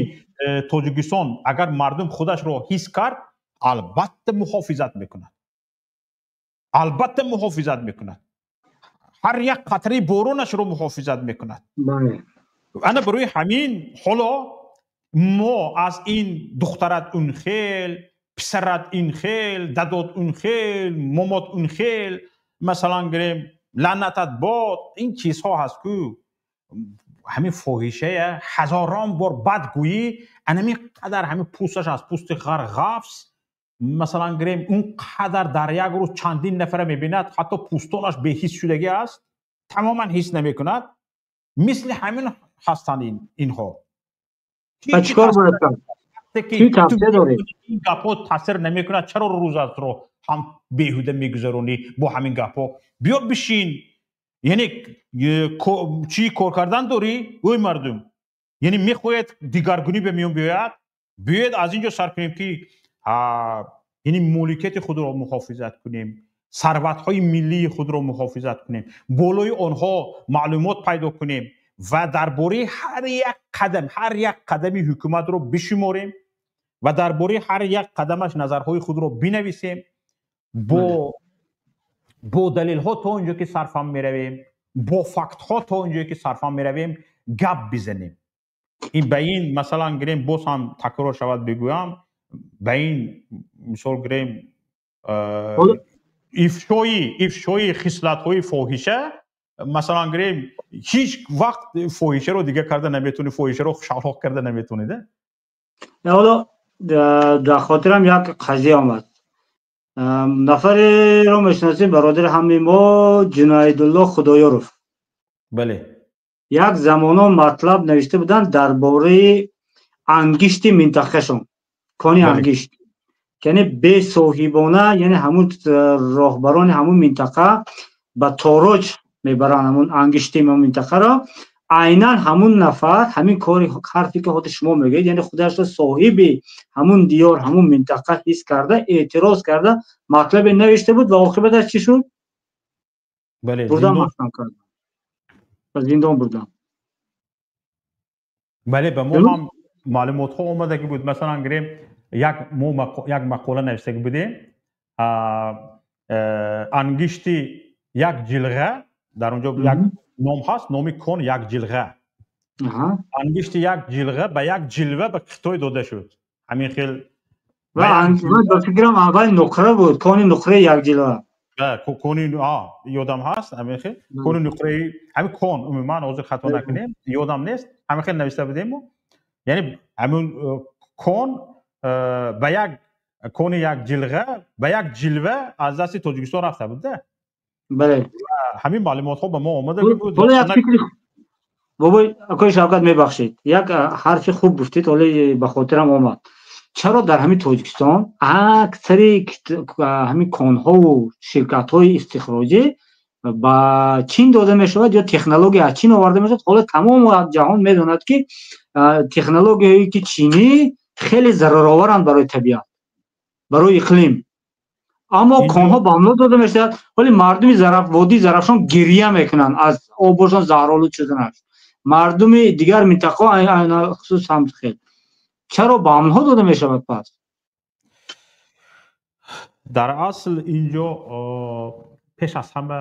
Тоҷикистон агар мардум худашро ҳис кард, албатта муҳофизат мекунад, албатта муҳофизат мекунад, ҳар як қатраи боронашро муҳофизат мекунад. Ана барои ҳамин ҳоло мо аз ин духтарат он хел, писарат ин хел, дадот он хел, момот он хел, масалан гирем, лаънатат бод, ин чизҳо ҳаст ку, ҳамин фоҳишая ҳазорон бор бад гӯӣ, анамин қадар ҳамин пӯсташ аз пӯсти ғар ғафс, масалан гирем, он қадар дар як рӯз чандин нафара мебинад, ҳатто пӯстонаш беҳис шудагӣ аст, тамоман ҳис намекунад. Мисли ҳамин ҳастанд инҳо. Чикор бояд кард? Чӣ тавсия доред? Ин гапҳо таъсир намекунад, чаро рӯзатро ҳам беҳуда мегузаронӣ бо ҳамин гапҳо? Биё бишин, яъне чӣ кор кардан дорӣ? Ой мардум, яъне мехоҳед дигаргунӣ ба миён биёяд, биёед аз ин ҷо сар кунем, ки яъне моликияти худро муҳофизат кунем, сарватҳои миллии худро муҳофизат кунем, болои онҳо маълумот пайдо кунем ва дар бораи ҳар як қадам, ҳар як қадами ҳукуматро бишуморем ва дар бораи ҳар як қадамаш назарҳои худро бинависем бо далелҳо, то он ҷо ки сарфам меравем, бо фактҳо, то он ҷое ки сарфам меравем, гап бизанем. Ин ба ин, масалан гирем, боз ҳам такрор шавад, бигӯям, ба ин мисол гирем. Ифшои хислатҳои фоҳиша, масалан гирем, ҳеҷ вақт фоҳишаро дигар карда наметавонӣ, фоҳишаро шалоқ карда наметавонӣ. Ҳоло дар хотирам як қазия омад. Нафареро мешиносем, бародари ҳамаи мо, Ҷунаидулло Худоёров. Бале. Як замоно матлаб навишта буданд дар бораи ангишти минтақашон, кони ангишт, яъне бесоҳибона, яъне ҳамун роҳбарони ҳамун минтақа ба тороҷ мебаранд ҳамун ангишти минтақаро. Айнан ҳамун нафар ҳамин кори ҳарфе ки худи шумо мегӯед, яъне худашро соҳиби ҳамун диёр, ҳамун минтақа ҳис карда, эътироз карда, матлабе навишта буд ва оқибаташ чӣ шуд? Бале, бурдан, маҳкам кардан, ба зиндон бурдан. Бале, ба мо ҳам маълумотҳо омадагӣ буд. Масалан гирем, як мо як мақола навиштагӣ будем, ангишти як ҷилға, дар он ҷо як ном ҳаст, номи кон як ҷилға. Ангишти як ҷилға ба як ҷилва ба Хитой дода шуд. Ҳамин хел. Ба фикрам, аввал нуқра буд, кони нуқраи як ҷилва. Кони, ёдам ҳаст, ҳамин хел кони нуқраи, ҳамин кон умуман, ҳозир хато накунем, ёдам нест, ҳамин хел навишта будему. Яъне ҳамин кон ба як кони як ҷилға ба як ҷилва аз дасти Тоҷикистон рафта буд да. Бале. Ҳамин маълумотҳо ба мо омада буд. Ҳоло як фикри, бобои акои Шавкат, мебахшед, як ҳарфи хуб гуфтед, ҳоло ба хотирам омад. Чаро дар ҳамин Тоҷикистон аксари ҳамин конҳову ширкатҳои истихроҷӣ ба Чин дода мешавад ё технология аз Чин оварда мешавад? Ҳоло тамоми ҷаҳон медонад, ки технологияҳое ки чинӣ хеле зарароваранд барои табиат, барои иқлим, аммо конҳо ба онҳо дода мешавад. Ҳоли мардуми водии Зарафшон гиря мекунанд аз обошон заҳролуд шуданаш, мардуми дигар минтақаҳо хусус ҳам хел. Чаро ба онҳо дода мешавад пас? Дар асл инҷо пеш аз ҳама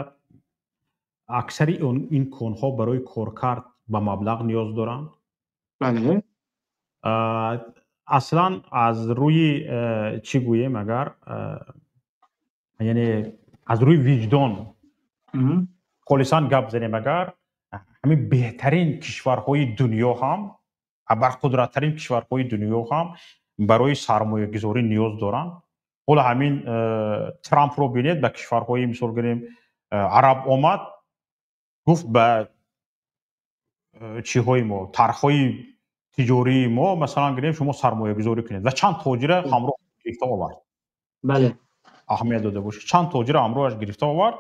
аксари ин конҳо барои коркард ба маблағ ниёз доранд. Аслан аз рӯи чӣ гӯем агар, яъне аз рӯи виҷдон холисан гап занем агар, ҳамин беҳтарин кишварҳои дунё ҳам, абарқудраттарин кишварҳои дунё ҳам барои сармоягузорӣ ниёз доранд. Ҳоло ҳамин Трампро бинед, ба кишварҳои, мисол гирем, араб омад, гуфт ба чиҳои мо, тарҳҳои тиҷории мо, масалан гирем, шумо сармоягузорӣ кунед, ва чанд тоҷира ҳамроҳ гирифта овард. Аҳамият дода бошед, чанд тоҷира ҳамроҳаш гирифта овард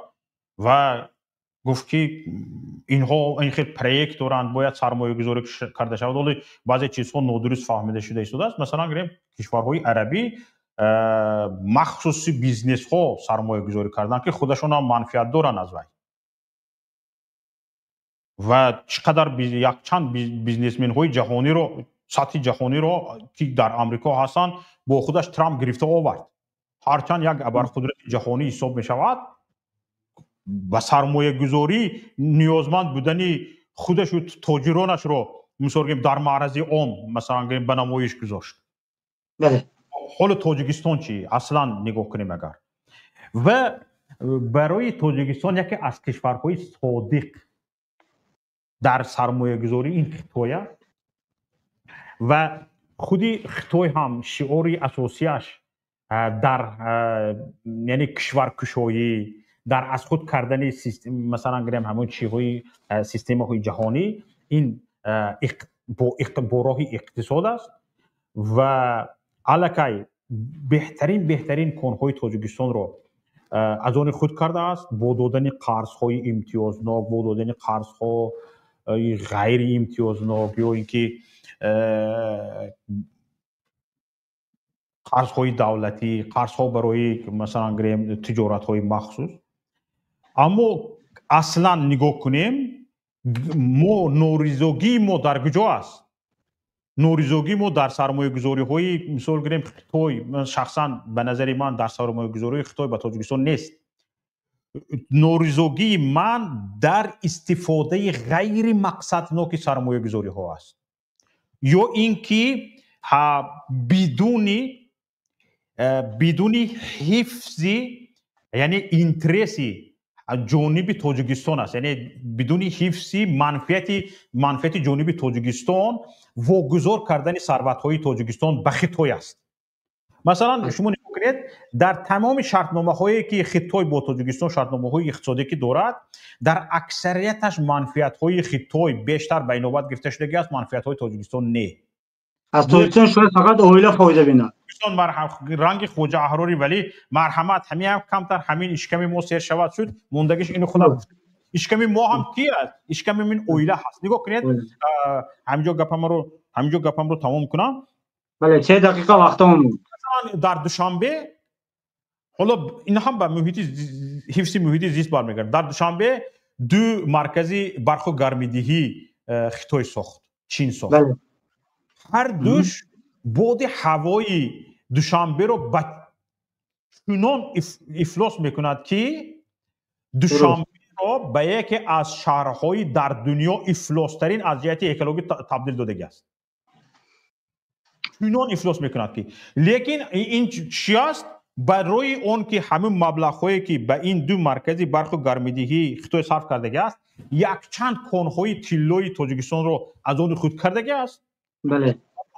ва гуфт, ки инҳо ин хел проект доранд, бояд сармоягузорӣ карда шавад. Ҳоло баъзе чизҳо нодуруст фаҳмида шуда истодааст. Масалан гирем, кишварҳои арабӣ, махсуси бизнесҳо сармоягузорӣ карданд, ки худашон ҳам манфиат доранд аз вай, ва чӣ қадар якчанд бизнесменҳои ҷаҳониро, сатҳи ҷаҳониро, ки дар Амрико ҳастанд, бо худаш Трамп гирифта овард. Ҳарчанд як абарқудрати ҷаҳонӣ ҳисоб мешавад, ба сармоягузорӣ ниёзманд будани худашу тоҷиронашро, мисол гирем, дар маърази ом, масалан гирем, ба намоиш гузошт. Ҳоло Тоҷикистон чӣ? Аслан нигоҳ кунем агар, ва барои Тоҷикистон яке аз кишварҳои содиқ дар сармоягузорӣ ин Хитой аст, ва худи Хитой ҳам шиори асосияш дар, яъне, кишваркушоӣ, дар аз худ кардани, масалан гирем, ҳамон чиҳои системаҳои ҷаҳонӣ ин бо роҳи иқтисод аст. Ва аллакай беҳтарин конҳои Тоҷикистонро аз они худ кардааст бо додани қарзҳои имтиёзнок, бо додани қарзҳои ғайриимтиёзнок ё ин ки қарзҳои давлатӣ, қарзҳо барои, масалан гирем, тиҷоратҳои махсус. Аммо аслан нигоҳ кунем, мо норизогии мо дар куҷо аст? Норизогии мо дар сармоягузориҳои, мисол гирем, Хитой, шахсан ба назари ман, дар сармоягузориҳои Хитой ба Тоҷикистон нест. Норизогии ман дар истифодаи ғайримақсадноки сармоягузориҳо аст ё ин ки бидуни ҳифзи Яъне интереси ҷониби Тоҷикистон аст, яъне бидуни ҳифзи манфиати ҷониби Тоҷикистон вогузор кардани сарватҳои Тоҷикистон ба Хитой аст. Масалан, шумо нигоҳ кунед, дар тамоми шартномаҳое ки Хитой бо Тоҷикистон шартномаҳои иқтисодӣ ки дорад, дар аксарияташ манфиатҳои Хитой бештар ба инобат гирифта шудагӣ аст, манфиатҳои Тоҷикистон не. Аз Тоҷикистон шояд фақат оила фоида бинад. Ранги Хоҷа Аҳрори Валӣ, марҳамат, ҳамин ҳам камтар ҳамин ишками мо сер шавад шуд, мондагиш ину худам гуфт. Ишками мо ҳам ки аст? Ишками мин оила ҳаст. Нигоҳ кунед, ҳаминҷо гапамро тамом кунам. Бале, се дақиқа вақтамон монд. Дар Душанбе, ҳоло ин ҳам ба муҳити ҳифзи муҳити зист бармегардад. Дар Душанбе ду маркази барқу гармидиҳӣ Хитой сохт, Чин сохт. Ҳар душ боди ҳавои Душанберо ба чунон ифлос мекунад, ки Душанберо ба яке аз шаҳрҳои дар дунё ифлостарин аз ҷиҳати экологӣ табдил додагӣ аст. Чунон ифлос мекунад, ки лекин ин чӣ аст? Барои он ки ҳамин маблағҳое ки ба ин ду маркази барқу гармидиҳӣ Хитой сарф кардагӣ аст, якчанд конҳои тиллои Тоҷикистонро аз они худ кардагӣ аст.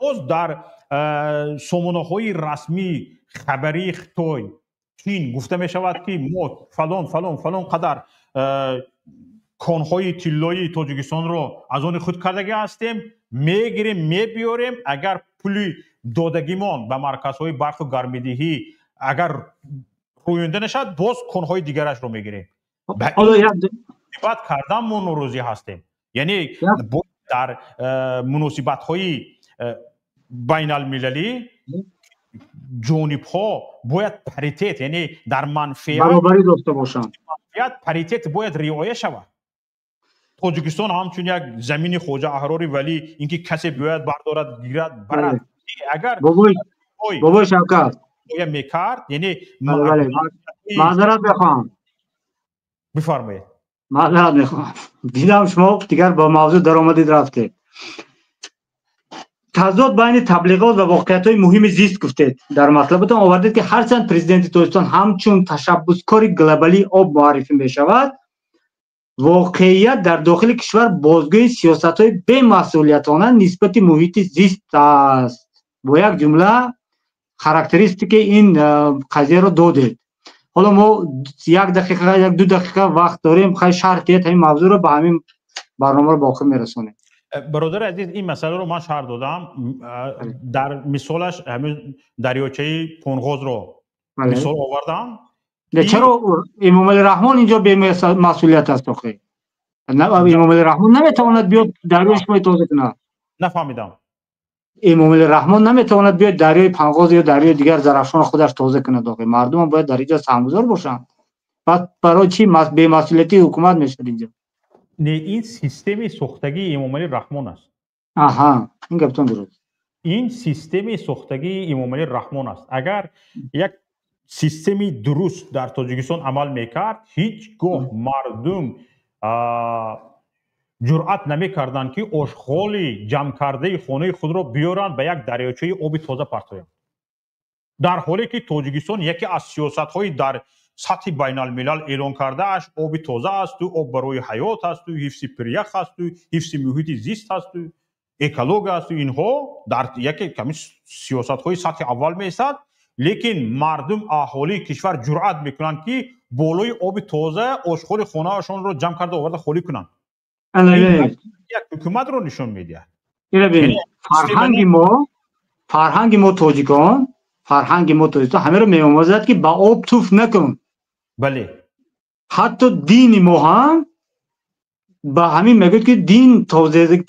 Боз дар сомонаҳои расмии хабарии Хитой, Чин гуфта мешавад, ки мо фалон фалон фалон қадар конҳои тиллоии Тоҷикистонро аз они худ кардагӣ ҳастем, мегирем, мебиёрем, агар пули додагимон ба марказҳои барқу гармидиҳӣ агар рӯёнда нашавад, боз конҳои дигарашро мегирем. Ба муносибат кардан мо норозӣ ҳастем. Яъне дар муносибатҳои байналмилалӣ ҷонибҳо бояд паритет, яъне дар манфиат баробарӣ дошта бошанд, паритет бояд риоя шавад. Тоҷикистон ҳамчун як замини Хоҷа Аҳрори Валӣ, ин ки касе биёяд, бардорад, гирад, барад. Агар бобои Шавкат мекард, яъне маъзарат мехоҳам. Бифармоед. Маъзарат мехоҳам, дидам шумо дигар ба мавзӯъ даромадид, рафтед. Тазод байни таблиғот ва воқеиятҳои муҳими зист гуфтед. Дар матлабатон овардед, ки ҳарчанд президенти Тоҷикистон ҳамчун ташаббускори глобалии об муаррифӣ мешавад, воқеият дар дохили кишвар бозгӯи сиёсатҳои бемасъулиятона нисбати муҳити зист аст. Бо як ҷумла характеристикаи ин қазияро додед. Ҳоло мо як дақиқа, як ду дақиқа вақт дорем, хай шарҳ диҳед ҳамин мавзӯъро, ба ҳамин барномаро ба охир мерасонем. Бародари азиз, ин масъаларо ман шарҳ додам. Дар мисолаш ҳамин дарёчаи Понғозро мисол овардам. Чаро Эмомалӣ Раҳмон инҷо бемасъулият аст охи? Эмомалӣ Раҳмон наметавонад биёд дарёи шумои тоза кунад? Нафаҳмидам. Эмомалӣ Раҳмон наметавонад биёд дарёи Панғоз ё дарёи дигар Зарафшонро худаш тоза кунад охи? Мардумам бояд дар инҷо саҳмгузор бошанд. Баъд барои чӣ бемасъулиятии ҳукумат мешавад инҷо? Не, ин системаи сохтагии Эмомалӣ Раҳмон аст. Аҳа, ин гаптон дуруст. Ин системаи сохтагии Эмомалӣ Раҳмон аст. Агар як системи дуруст дар Тоҷикистон амал мекард, ҳеҷ гоҳ мардум ҷуръат намекарданд, ки ошғоли ҷамъкардаи хонаи худро биёранд, ба як дарёчаи оби тоза партоянд. Дар ҳоле ки Тоҷикистон яке аз сиёсатҳои дар сатҳи байналмилал эълон кардааш оби тоза асту об барои ҳаёт асту ҳифзи пирях асту ҳифзи муҳити зист асту экология асту инҳо дар яке ками сиёсатҳои сатҳи аввал меистад, лекин мардум, аҳолии кишвар ҷуръат мекунанд, ки болои оби тоза ошғоли хонаашонро ҷамъ карда оварда холӣ кунанд. Як ҳукуматро нишон медиҳад. Фарҳанги мо тоҷикон, фарҳанги мо тоҷикон ҳамеро меомӯзад, ки ба об туф накун. Бале. Ҳатто дини мо ҳам ба ҳамин мегӯяд, ки дин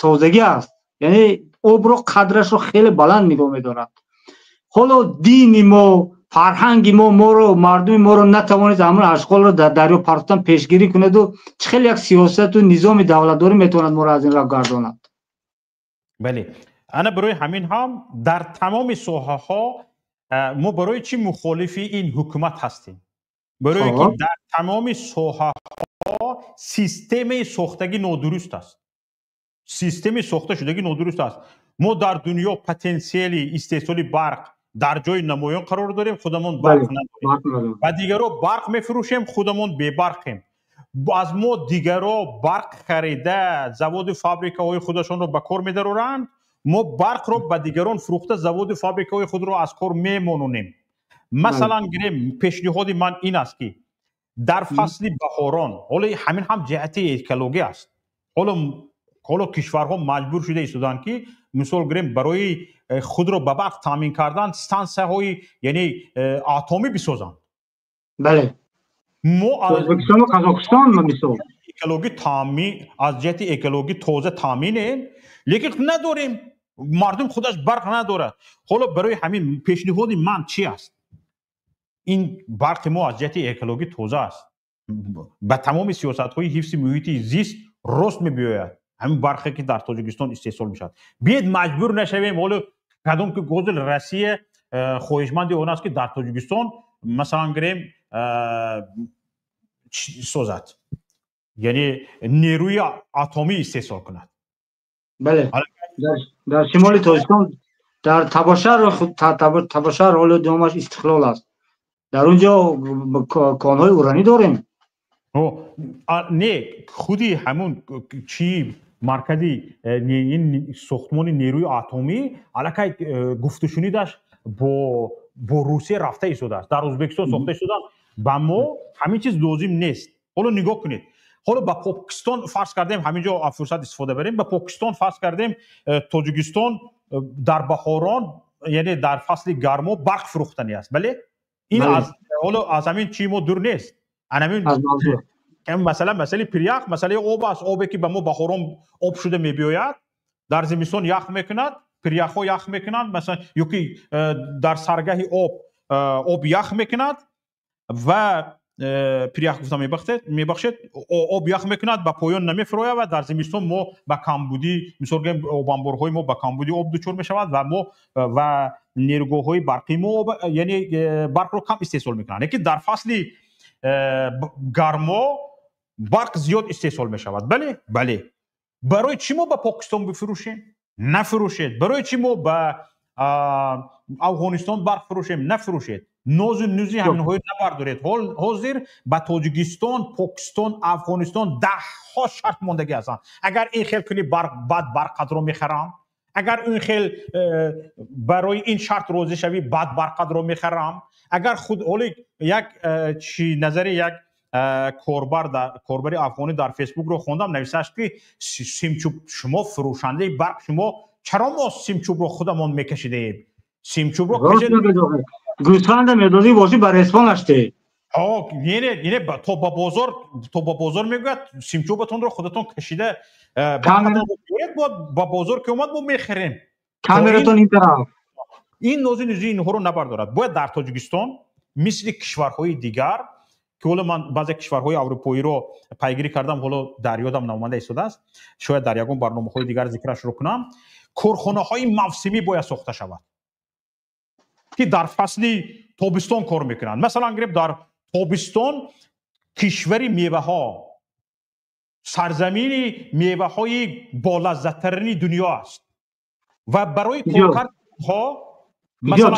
тозагӣ аст, яъне обро қадрашро хеле баланд нигоҳ медорад. Ҳоло дини мо, фарҳанги мо моро, мардуми моро натавонед ҳамон ашғолро дар дарё партофтан пешгирӣ кунаду чӣ хеле як сиёсату низоми давлатдорӣ метавонад моро аз ин роҳ гардонад? Бале, ана барои ҳамин ҳам дар тамоми соҳаҳо мо барои чӣ мухолифи ин ҳукумат ҳастем? Барое ки дар тамоми соҳаҳо системаи сохтагӣ нодуруст аст, системаи сохта шудагӣ нодуруст аст. Мо дар дунё потенсиали истеҳсоли барқ Дар ҷои намоён қарор дорем, худамон барқ надорем. Ба дигаро барқ мефурӯшем, худамон бебарқем. Аз мо дигаро барқ харида, заводу фабрикаҳои худашонро ба кор медароранд, мо барқро ба дигарон фурӯхта, заводу фабрикаҳои худро аз кор мемононем. Масалан гирем, пешниҳоди ман ин аст, ки дар фасли баҳорон, ҳоло ҳамин ҳам ҷиҳати экологӣ аст, ҳоло кишварҳо маҷбур шуда истоданд, ки мисол гирем, барои худро ба барқ таъмин кардан стансияҳои, яъне атомӣ бисозанд. Бале, мо Ӯзбекистону Қазоқистон мисол. Экологӣ таъмин, аз ҷиҳати экологӣ тоза таъминем, лекин надорем, мардум худаш барқ надорад. Ҳоло барои ҳамин пешниҳоди ман чи аст? Ин барқи мо аз ҷиҳати экологӣ тоза аст, ба тамоми сиёсатҳои ҳифзи муҳити зист рост мебиёяд. Ҳамин барқе ки дар Тоҷикистон истеҳсол мешавад, биед маҷбур нашавем. Ҳоло кадом ки ҳозир Россия хоҳишманди он аст, ки дар Тоҷикистон, масалан гирем, созад, яъне нерӯи атомӣ истеҳсол кунад. Бале, дар шимоли Тоҷикистон, дар Табошар, Табошар ҳоло номаш Истиқлол аст, дар он ҷо конҳои уранӣ дорем. Не, худи ҳамун чи маркази ин сохтмони нерӯи атомӣ аллакай гуфтушунидаш бо Русия рафта истодааст, дар Ӯзбекистон сохта истодааст. Ба мо ҳамин чиз лозим нест. Ҳоло нигоҳ кунед, ҳоло ба Покистон фарз кардем, ҳамин ҷо фурсат истифода барем, ба Покистон фарз кардем, Тоҷикистон дар баҳорон, яъне дар фасли гармо барқ фурӯхтанӣ аст. Бале, ин ҳоло аз ҳамин чи мо дур нест. Анамин масъала, масъалаи пирях, масъалаи об аст. Обе ки ба мо баҳорон об шуда мебиёяд, дар зимистон ях мекунад, пиряхҳо ях мекунанд, масалан, ё ки дар саргаҳи об об ях мекунад ва пирях гуфтам, мебахшед, об ях мекунад, ба поён намефурояд ва дар зимистон мо ба камбудӣ, мисол гӯем, обанборҳои мо ба камбуди об дучор мешавад ва мо ва нерӯгоҳҳои барқии мо, яъне барқро кам истеҳсол мекунанд. Лекин дар фасли гармо барқ зиёд истеҳсол мешавад. Бале, барои чӣ мо ба Покистон бифурӯшем? Нафурӯшед. Барои чӣ мо ба Афғонистон барқ фурӯшем? Нафурӯшед. Нозу нузи ҳаминҳои набардоред. Ҳозир ба Тоҷикистон, Покистон, Афғонистон даҳҳо шарт мондагӣ ҳастанд. Агар ин хел кунӣ, баъд барқатро мехарам, агар ин хел барои ин шарт розӣ шавӣ, баъд барқатро мехарам. Агар худ ҳоли як чи назари як корбар, корбари афғонӣ дар Фейсбукро хондам, нависааст, ки симчӯб, шумо фурӯшандаи барқ, шумо чаро мо симчӯбро худамон мекашидаем? Симчӯбро гӯсфанда медодӣ бошӣ, ба респонаште. Не, то ба бозор мегӯяд, симчӯбатонро худатон кашида ба бозор ки омад, мо мехарем. Камератон ин тараф. Ин нозу нузи инҳоро набардорад. Бояд дар Тоҷикистон мисли кишварҳои дигар, ки ҳоло ман баъзе кишварҳои аврупоиро пайгирӣ кардам, ҳоло дар ёдам наомада истодааст, шояд дар ягон барномаҳои дигар зикрашро кунам, корхонаҳои мавсимӣ бояд сохта шавад, ки дар фасли тобистон кор мекунанд. Масалан гирем, дар тобистон кишвари меваҳо, сарзамини меваҳои болаззаттарини дунё аст ва барои коркардҳо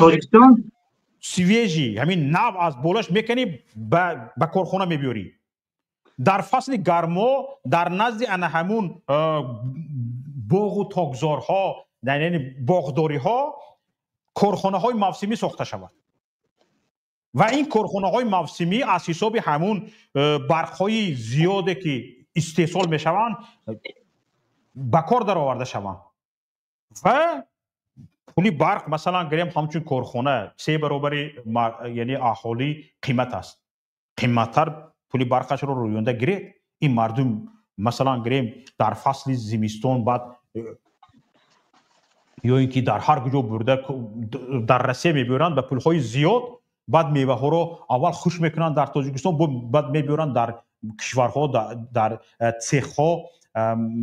Тоҷикистон. Свежий, ҳамин нав аз болаш мекунӣ, ба корхона мебиёрӣ. Дар фасли гармо дар назди ана ҳамун боғу токзорҳо, яъне боғдориҳо, корхонаҳои мавсимӣ сохта шавад ва ин корхонаҳои мавсимӣ аз ҳисоби ҳамун барқҳои зиёде ки истеҳсол мешаванд, ба кор дароварда шаванд ва пули барқ, масалан гирем, ҳамчун корхона се баробари, яъне аҳолӣ қимат аст, қиматтар пули барқашро рӯёнда гиред. Ин мардум, масалан гирем, дар фасли зимистон баъд ё ин ки дар ҳар куҷо бурда дар Россия мебиёранд ба пулҳои зиёд, баъд меваҳоро аввал хуш мекунанд дар Тоҷикистон, баъд мебиёранд дар кишварҳо, дар цехҳо,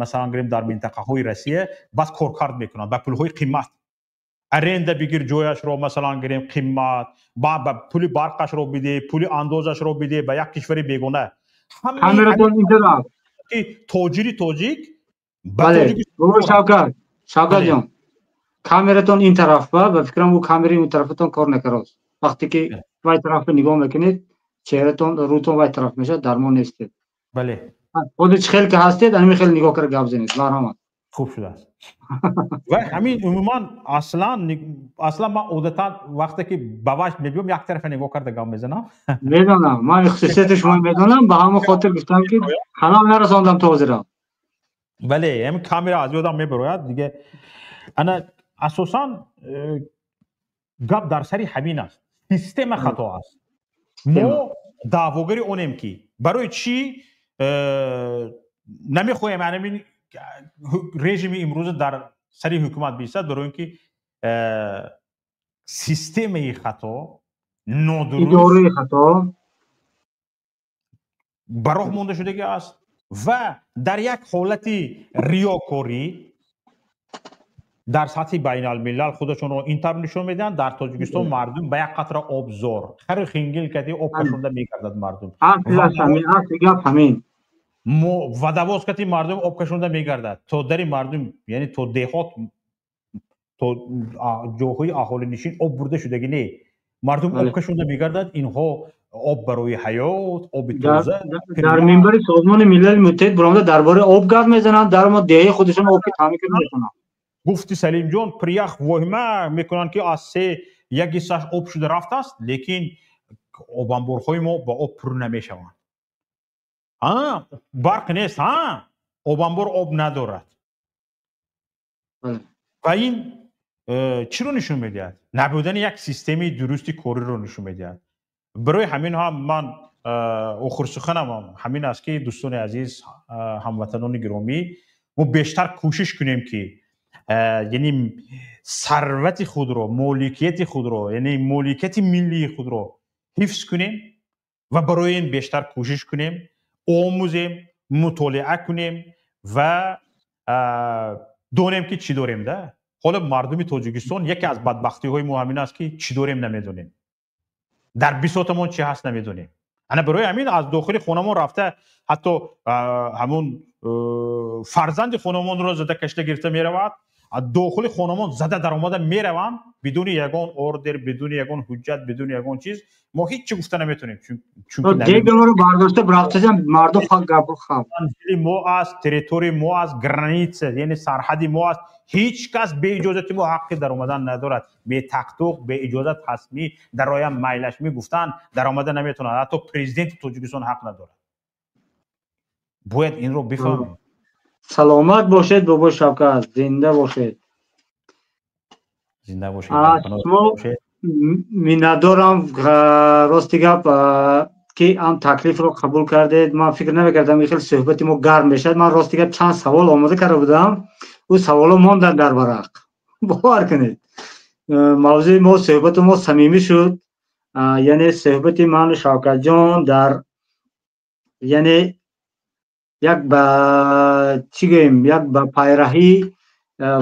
масалан гирем, дар минтақаҳои Россия, баъд коркард мекунанд ба пулҳои қимат. Аренда бигир ҷояшро, масалан гирем, қимат, пули барқашро биде, пули андозашро биде ба як кишвари бегона. Тоҷири тоҷик. Шавкат ҷон. Камератон ин тараф ба фикрам, ӯ камераи он тарафатон кор накардааст. Вақте ки вай тараф нигоҳ мекунед, чеҳратон, рӯтон вай тараф мешавад, дар мо нестед. Бале. Худи чӣ хел ки ҳастед, ҳамин хел нигоҳ карда гап занед. Марҳамат. Хуб шудааст. Ва ҳамин умуман аслан ман одатан вақте ки ба ваҷд мебиём, як тарафа нигоҳ карда гап мезанам. Медонам, ман хусусияти шумо медонам, ба ҳамон хотир гуфтам, ки халал нарасондам то ҳозира. Бале, ҳамин камера аз ёдам мебарояд дига. Ана, асосан гап дар сари ҳамин аст, система хато аст. Мо даъвогари онем, ки барои чӣ намехоҳем ҳамин режими имрӯза дар сари ҳукумат биистад? Барои ин ки системаи хато, нодуруст, идораи хато ба роҳ монда шудагӣ аст ва дар як ҳолати риёкорӣ дар сатҳи байналмилал худашонро ин тавр нишон медиҳанд. Дар Тоҷикистон мардум ба як қатра об зор, хару хингил кади об кашонда мегардад мардум. Гап ҳамин. Водовоз кати мардум об кашонда мегардад то дари мардум, яъне то деҳот, то ҷоҳои аҳолинишин об бурда шудагӣ не, мардум об кашонда мегардад. Инҳо об барои ҳаёт, оби тоза. Дар минбари Созмони Милали Муттаҳид баромада дар бораи об гап мезананд, дар мо деҳаи худашон об ки таъмин карда метавонанд. Гуфти Салимҷон, пирях воҳима мекунанд, ки аз се як ҳиссааш об шуда рафтааст, лекин обанборҳои мо ба об пур намешаванд. Барқ нест, обанбор об надорад. Ва ин чиро нишон медиҳад? Набудани як системаи дурусти кориро нишон медиҳад. Барои ҳамин ҳам ман охирсуханам ҳамин аст, ки дӯстони азиз, ҳамватанони гиромӣ, мо бештар кӯшиш кунем, ки яъне сарвати худро, моликияти худро, яъне моликияти миллии худро ҳифз кунем ва барои ин бештар кӯшиш кунем, омӯзем, мутолиа кунем ва донем, ки чӣ дорем. Да, ҳоло мардуми Тоҷикистон, яке аз бадбахтиҳои мо ҳамин аст, ки чӣ дорем намедонем, дар бисотамон чӣ ҳаст намедонем. Ана, барои ҳамин аз дохили хонамон рафта, ҳатто ҳамун фарзанди хонамонро зада кашида гирифта меравад, дохили хонамон зада даромада мераванд бидуни ягон ордер, бидуни ягон ҳуҷҷат, бидуни ягон чиз. Мо ҳеҷ чӣ гуфта наметонем. Чунки бардошта рафтасам, мардум манзили мо аст, территорияи мо аст, граница, яъне сарҳади мо аст. Ҳеҷ кас беиҷозати мо ҳаққи даромадан надорад. Бетақтуқ, беиҷозат ҳастмӣ дароям, майлашмӣ гуфтан даромада наметавонад. Ҳатто президенти Тоҷикистон ҳақ надорад. Бояд инро бифаҳмем. Саломат бошед, бобо Шавкат, зинда бошед. Зинда бошед. Шумо миннатдорам, рости гап, ки ам таклифро қабул кардед. Ман фикр намекардам, ин хел суҳбати мо гарм мешавад. Ман, рости гап, чанд савол омода карда будам, ӯ саволо монданд дар варақ, бовар кунед. Мавзӯи мо, суҳбати мо самимӣ шуд, яъне суҳбати ману Шавкатҷон дар, яъне як ба чӣ гӯем, як ба пайраҳӣ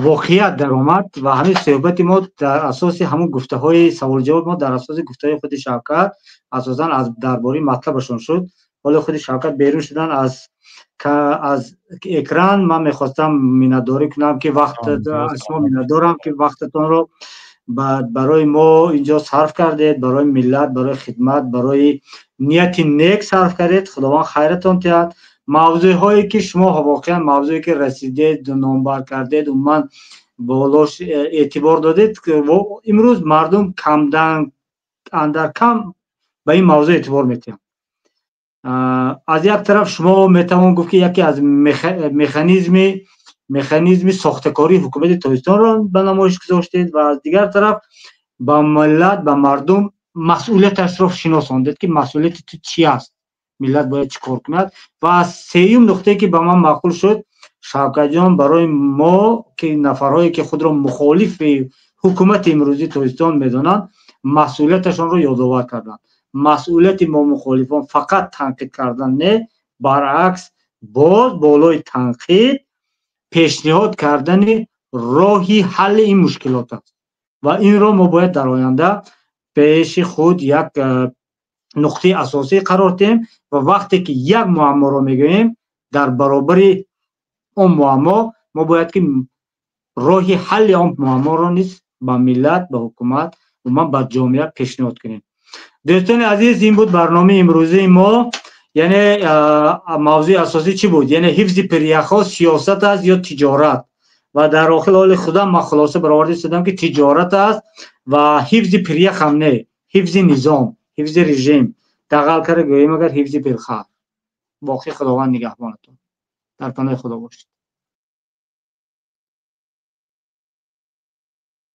воқеият даромад ва ҳамин суҳбати мо дар асоси ҳамун гуфтаҳои саволҷавоб мо дар асоси гуфтаҳои худи Шавкат, асосан аз дар бораи матлабашон шуд. Ҳоло худи Шавкат берун шудан аз экран. Ман мехостам миннатдорӣ кунам, ки вақт аз шумо миннатдорам, ки вақтатонро барои мо инҷо сарф кардед, барои миллат, барои хидмат, барои нияти нек сарф кардед. Худованд хайратон диҳад. Мавзӯъҳое ки шумо воқеан мавзӯе ки расидед, номбар кардед, умуман болош эътибор додед, имрӯз мардум камдан андар кам ба ин мавзӯъ эътибор метиҳанд. Аз як тараф, шумо метавон гуфт, ки яке аз механизми сохтакории ҳукумати Тоҷикистонро ба намоиш гузоштед ва аз дигар тараф ба миллат, ба мардум масъулияташро шиносондед, ки масъулияти ту чи аст, миллат бояд чӣ кор кунад. Ва сеюм нуқтае, ки ба ман маъқул шуд, Шавкатҷон, барои мо, ки нафарҳое ки худро мухолифи ҳукумати имрӯзии Тоҷикистон медонанд, масъулияташонро ёдовар карданд. Масъулияти мо мухолифон фақат танқид кардан не, баръакс, боз болои танқид пешниҳод кардани роҳи ҳалли ин мушкилот аст ва инро мо бояд дар оянда пеши худ як нуқтаи асосӣ қарор диҳем ва вақте ки як муамморо мегӯем, дар баробари он муаммо мо бояд ки Роҳи ҳалли он муамморо низ ба миллат, ба ҳукумат, умуман ба ҷомеа пешниҳод кунем. Дӯстони азиз, ин буд барномаи имрӯзаи мо. Яъне мавзӯи асосӣ чӣ буд? Яъне ҳифзи пиряхҳо сиёсат аст ё тиҷорат? Ва дар охир ҳоли худам ман хулоса бароварда истодам, ки тиҷорат аст ва ҳифзи пирях ҳам не, ҳифзи низом, ҳифзи режим, дағал карда гӯем агар, ҳифзи пирхар. Боқӣ Худованд нигаҳбонатон, дар паноҳи Худо бошед.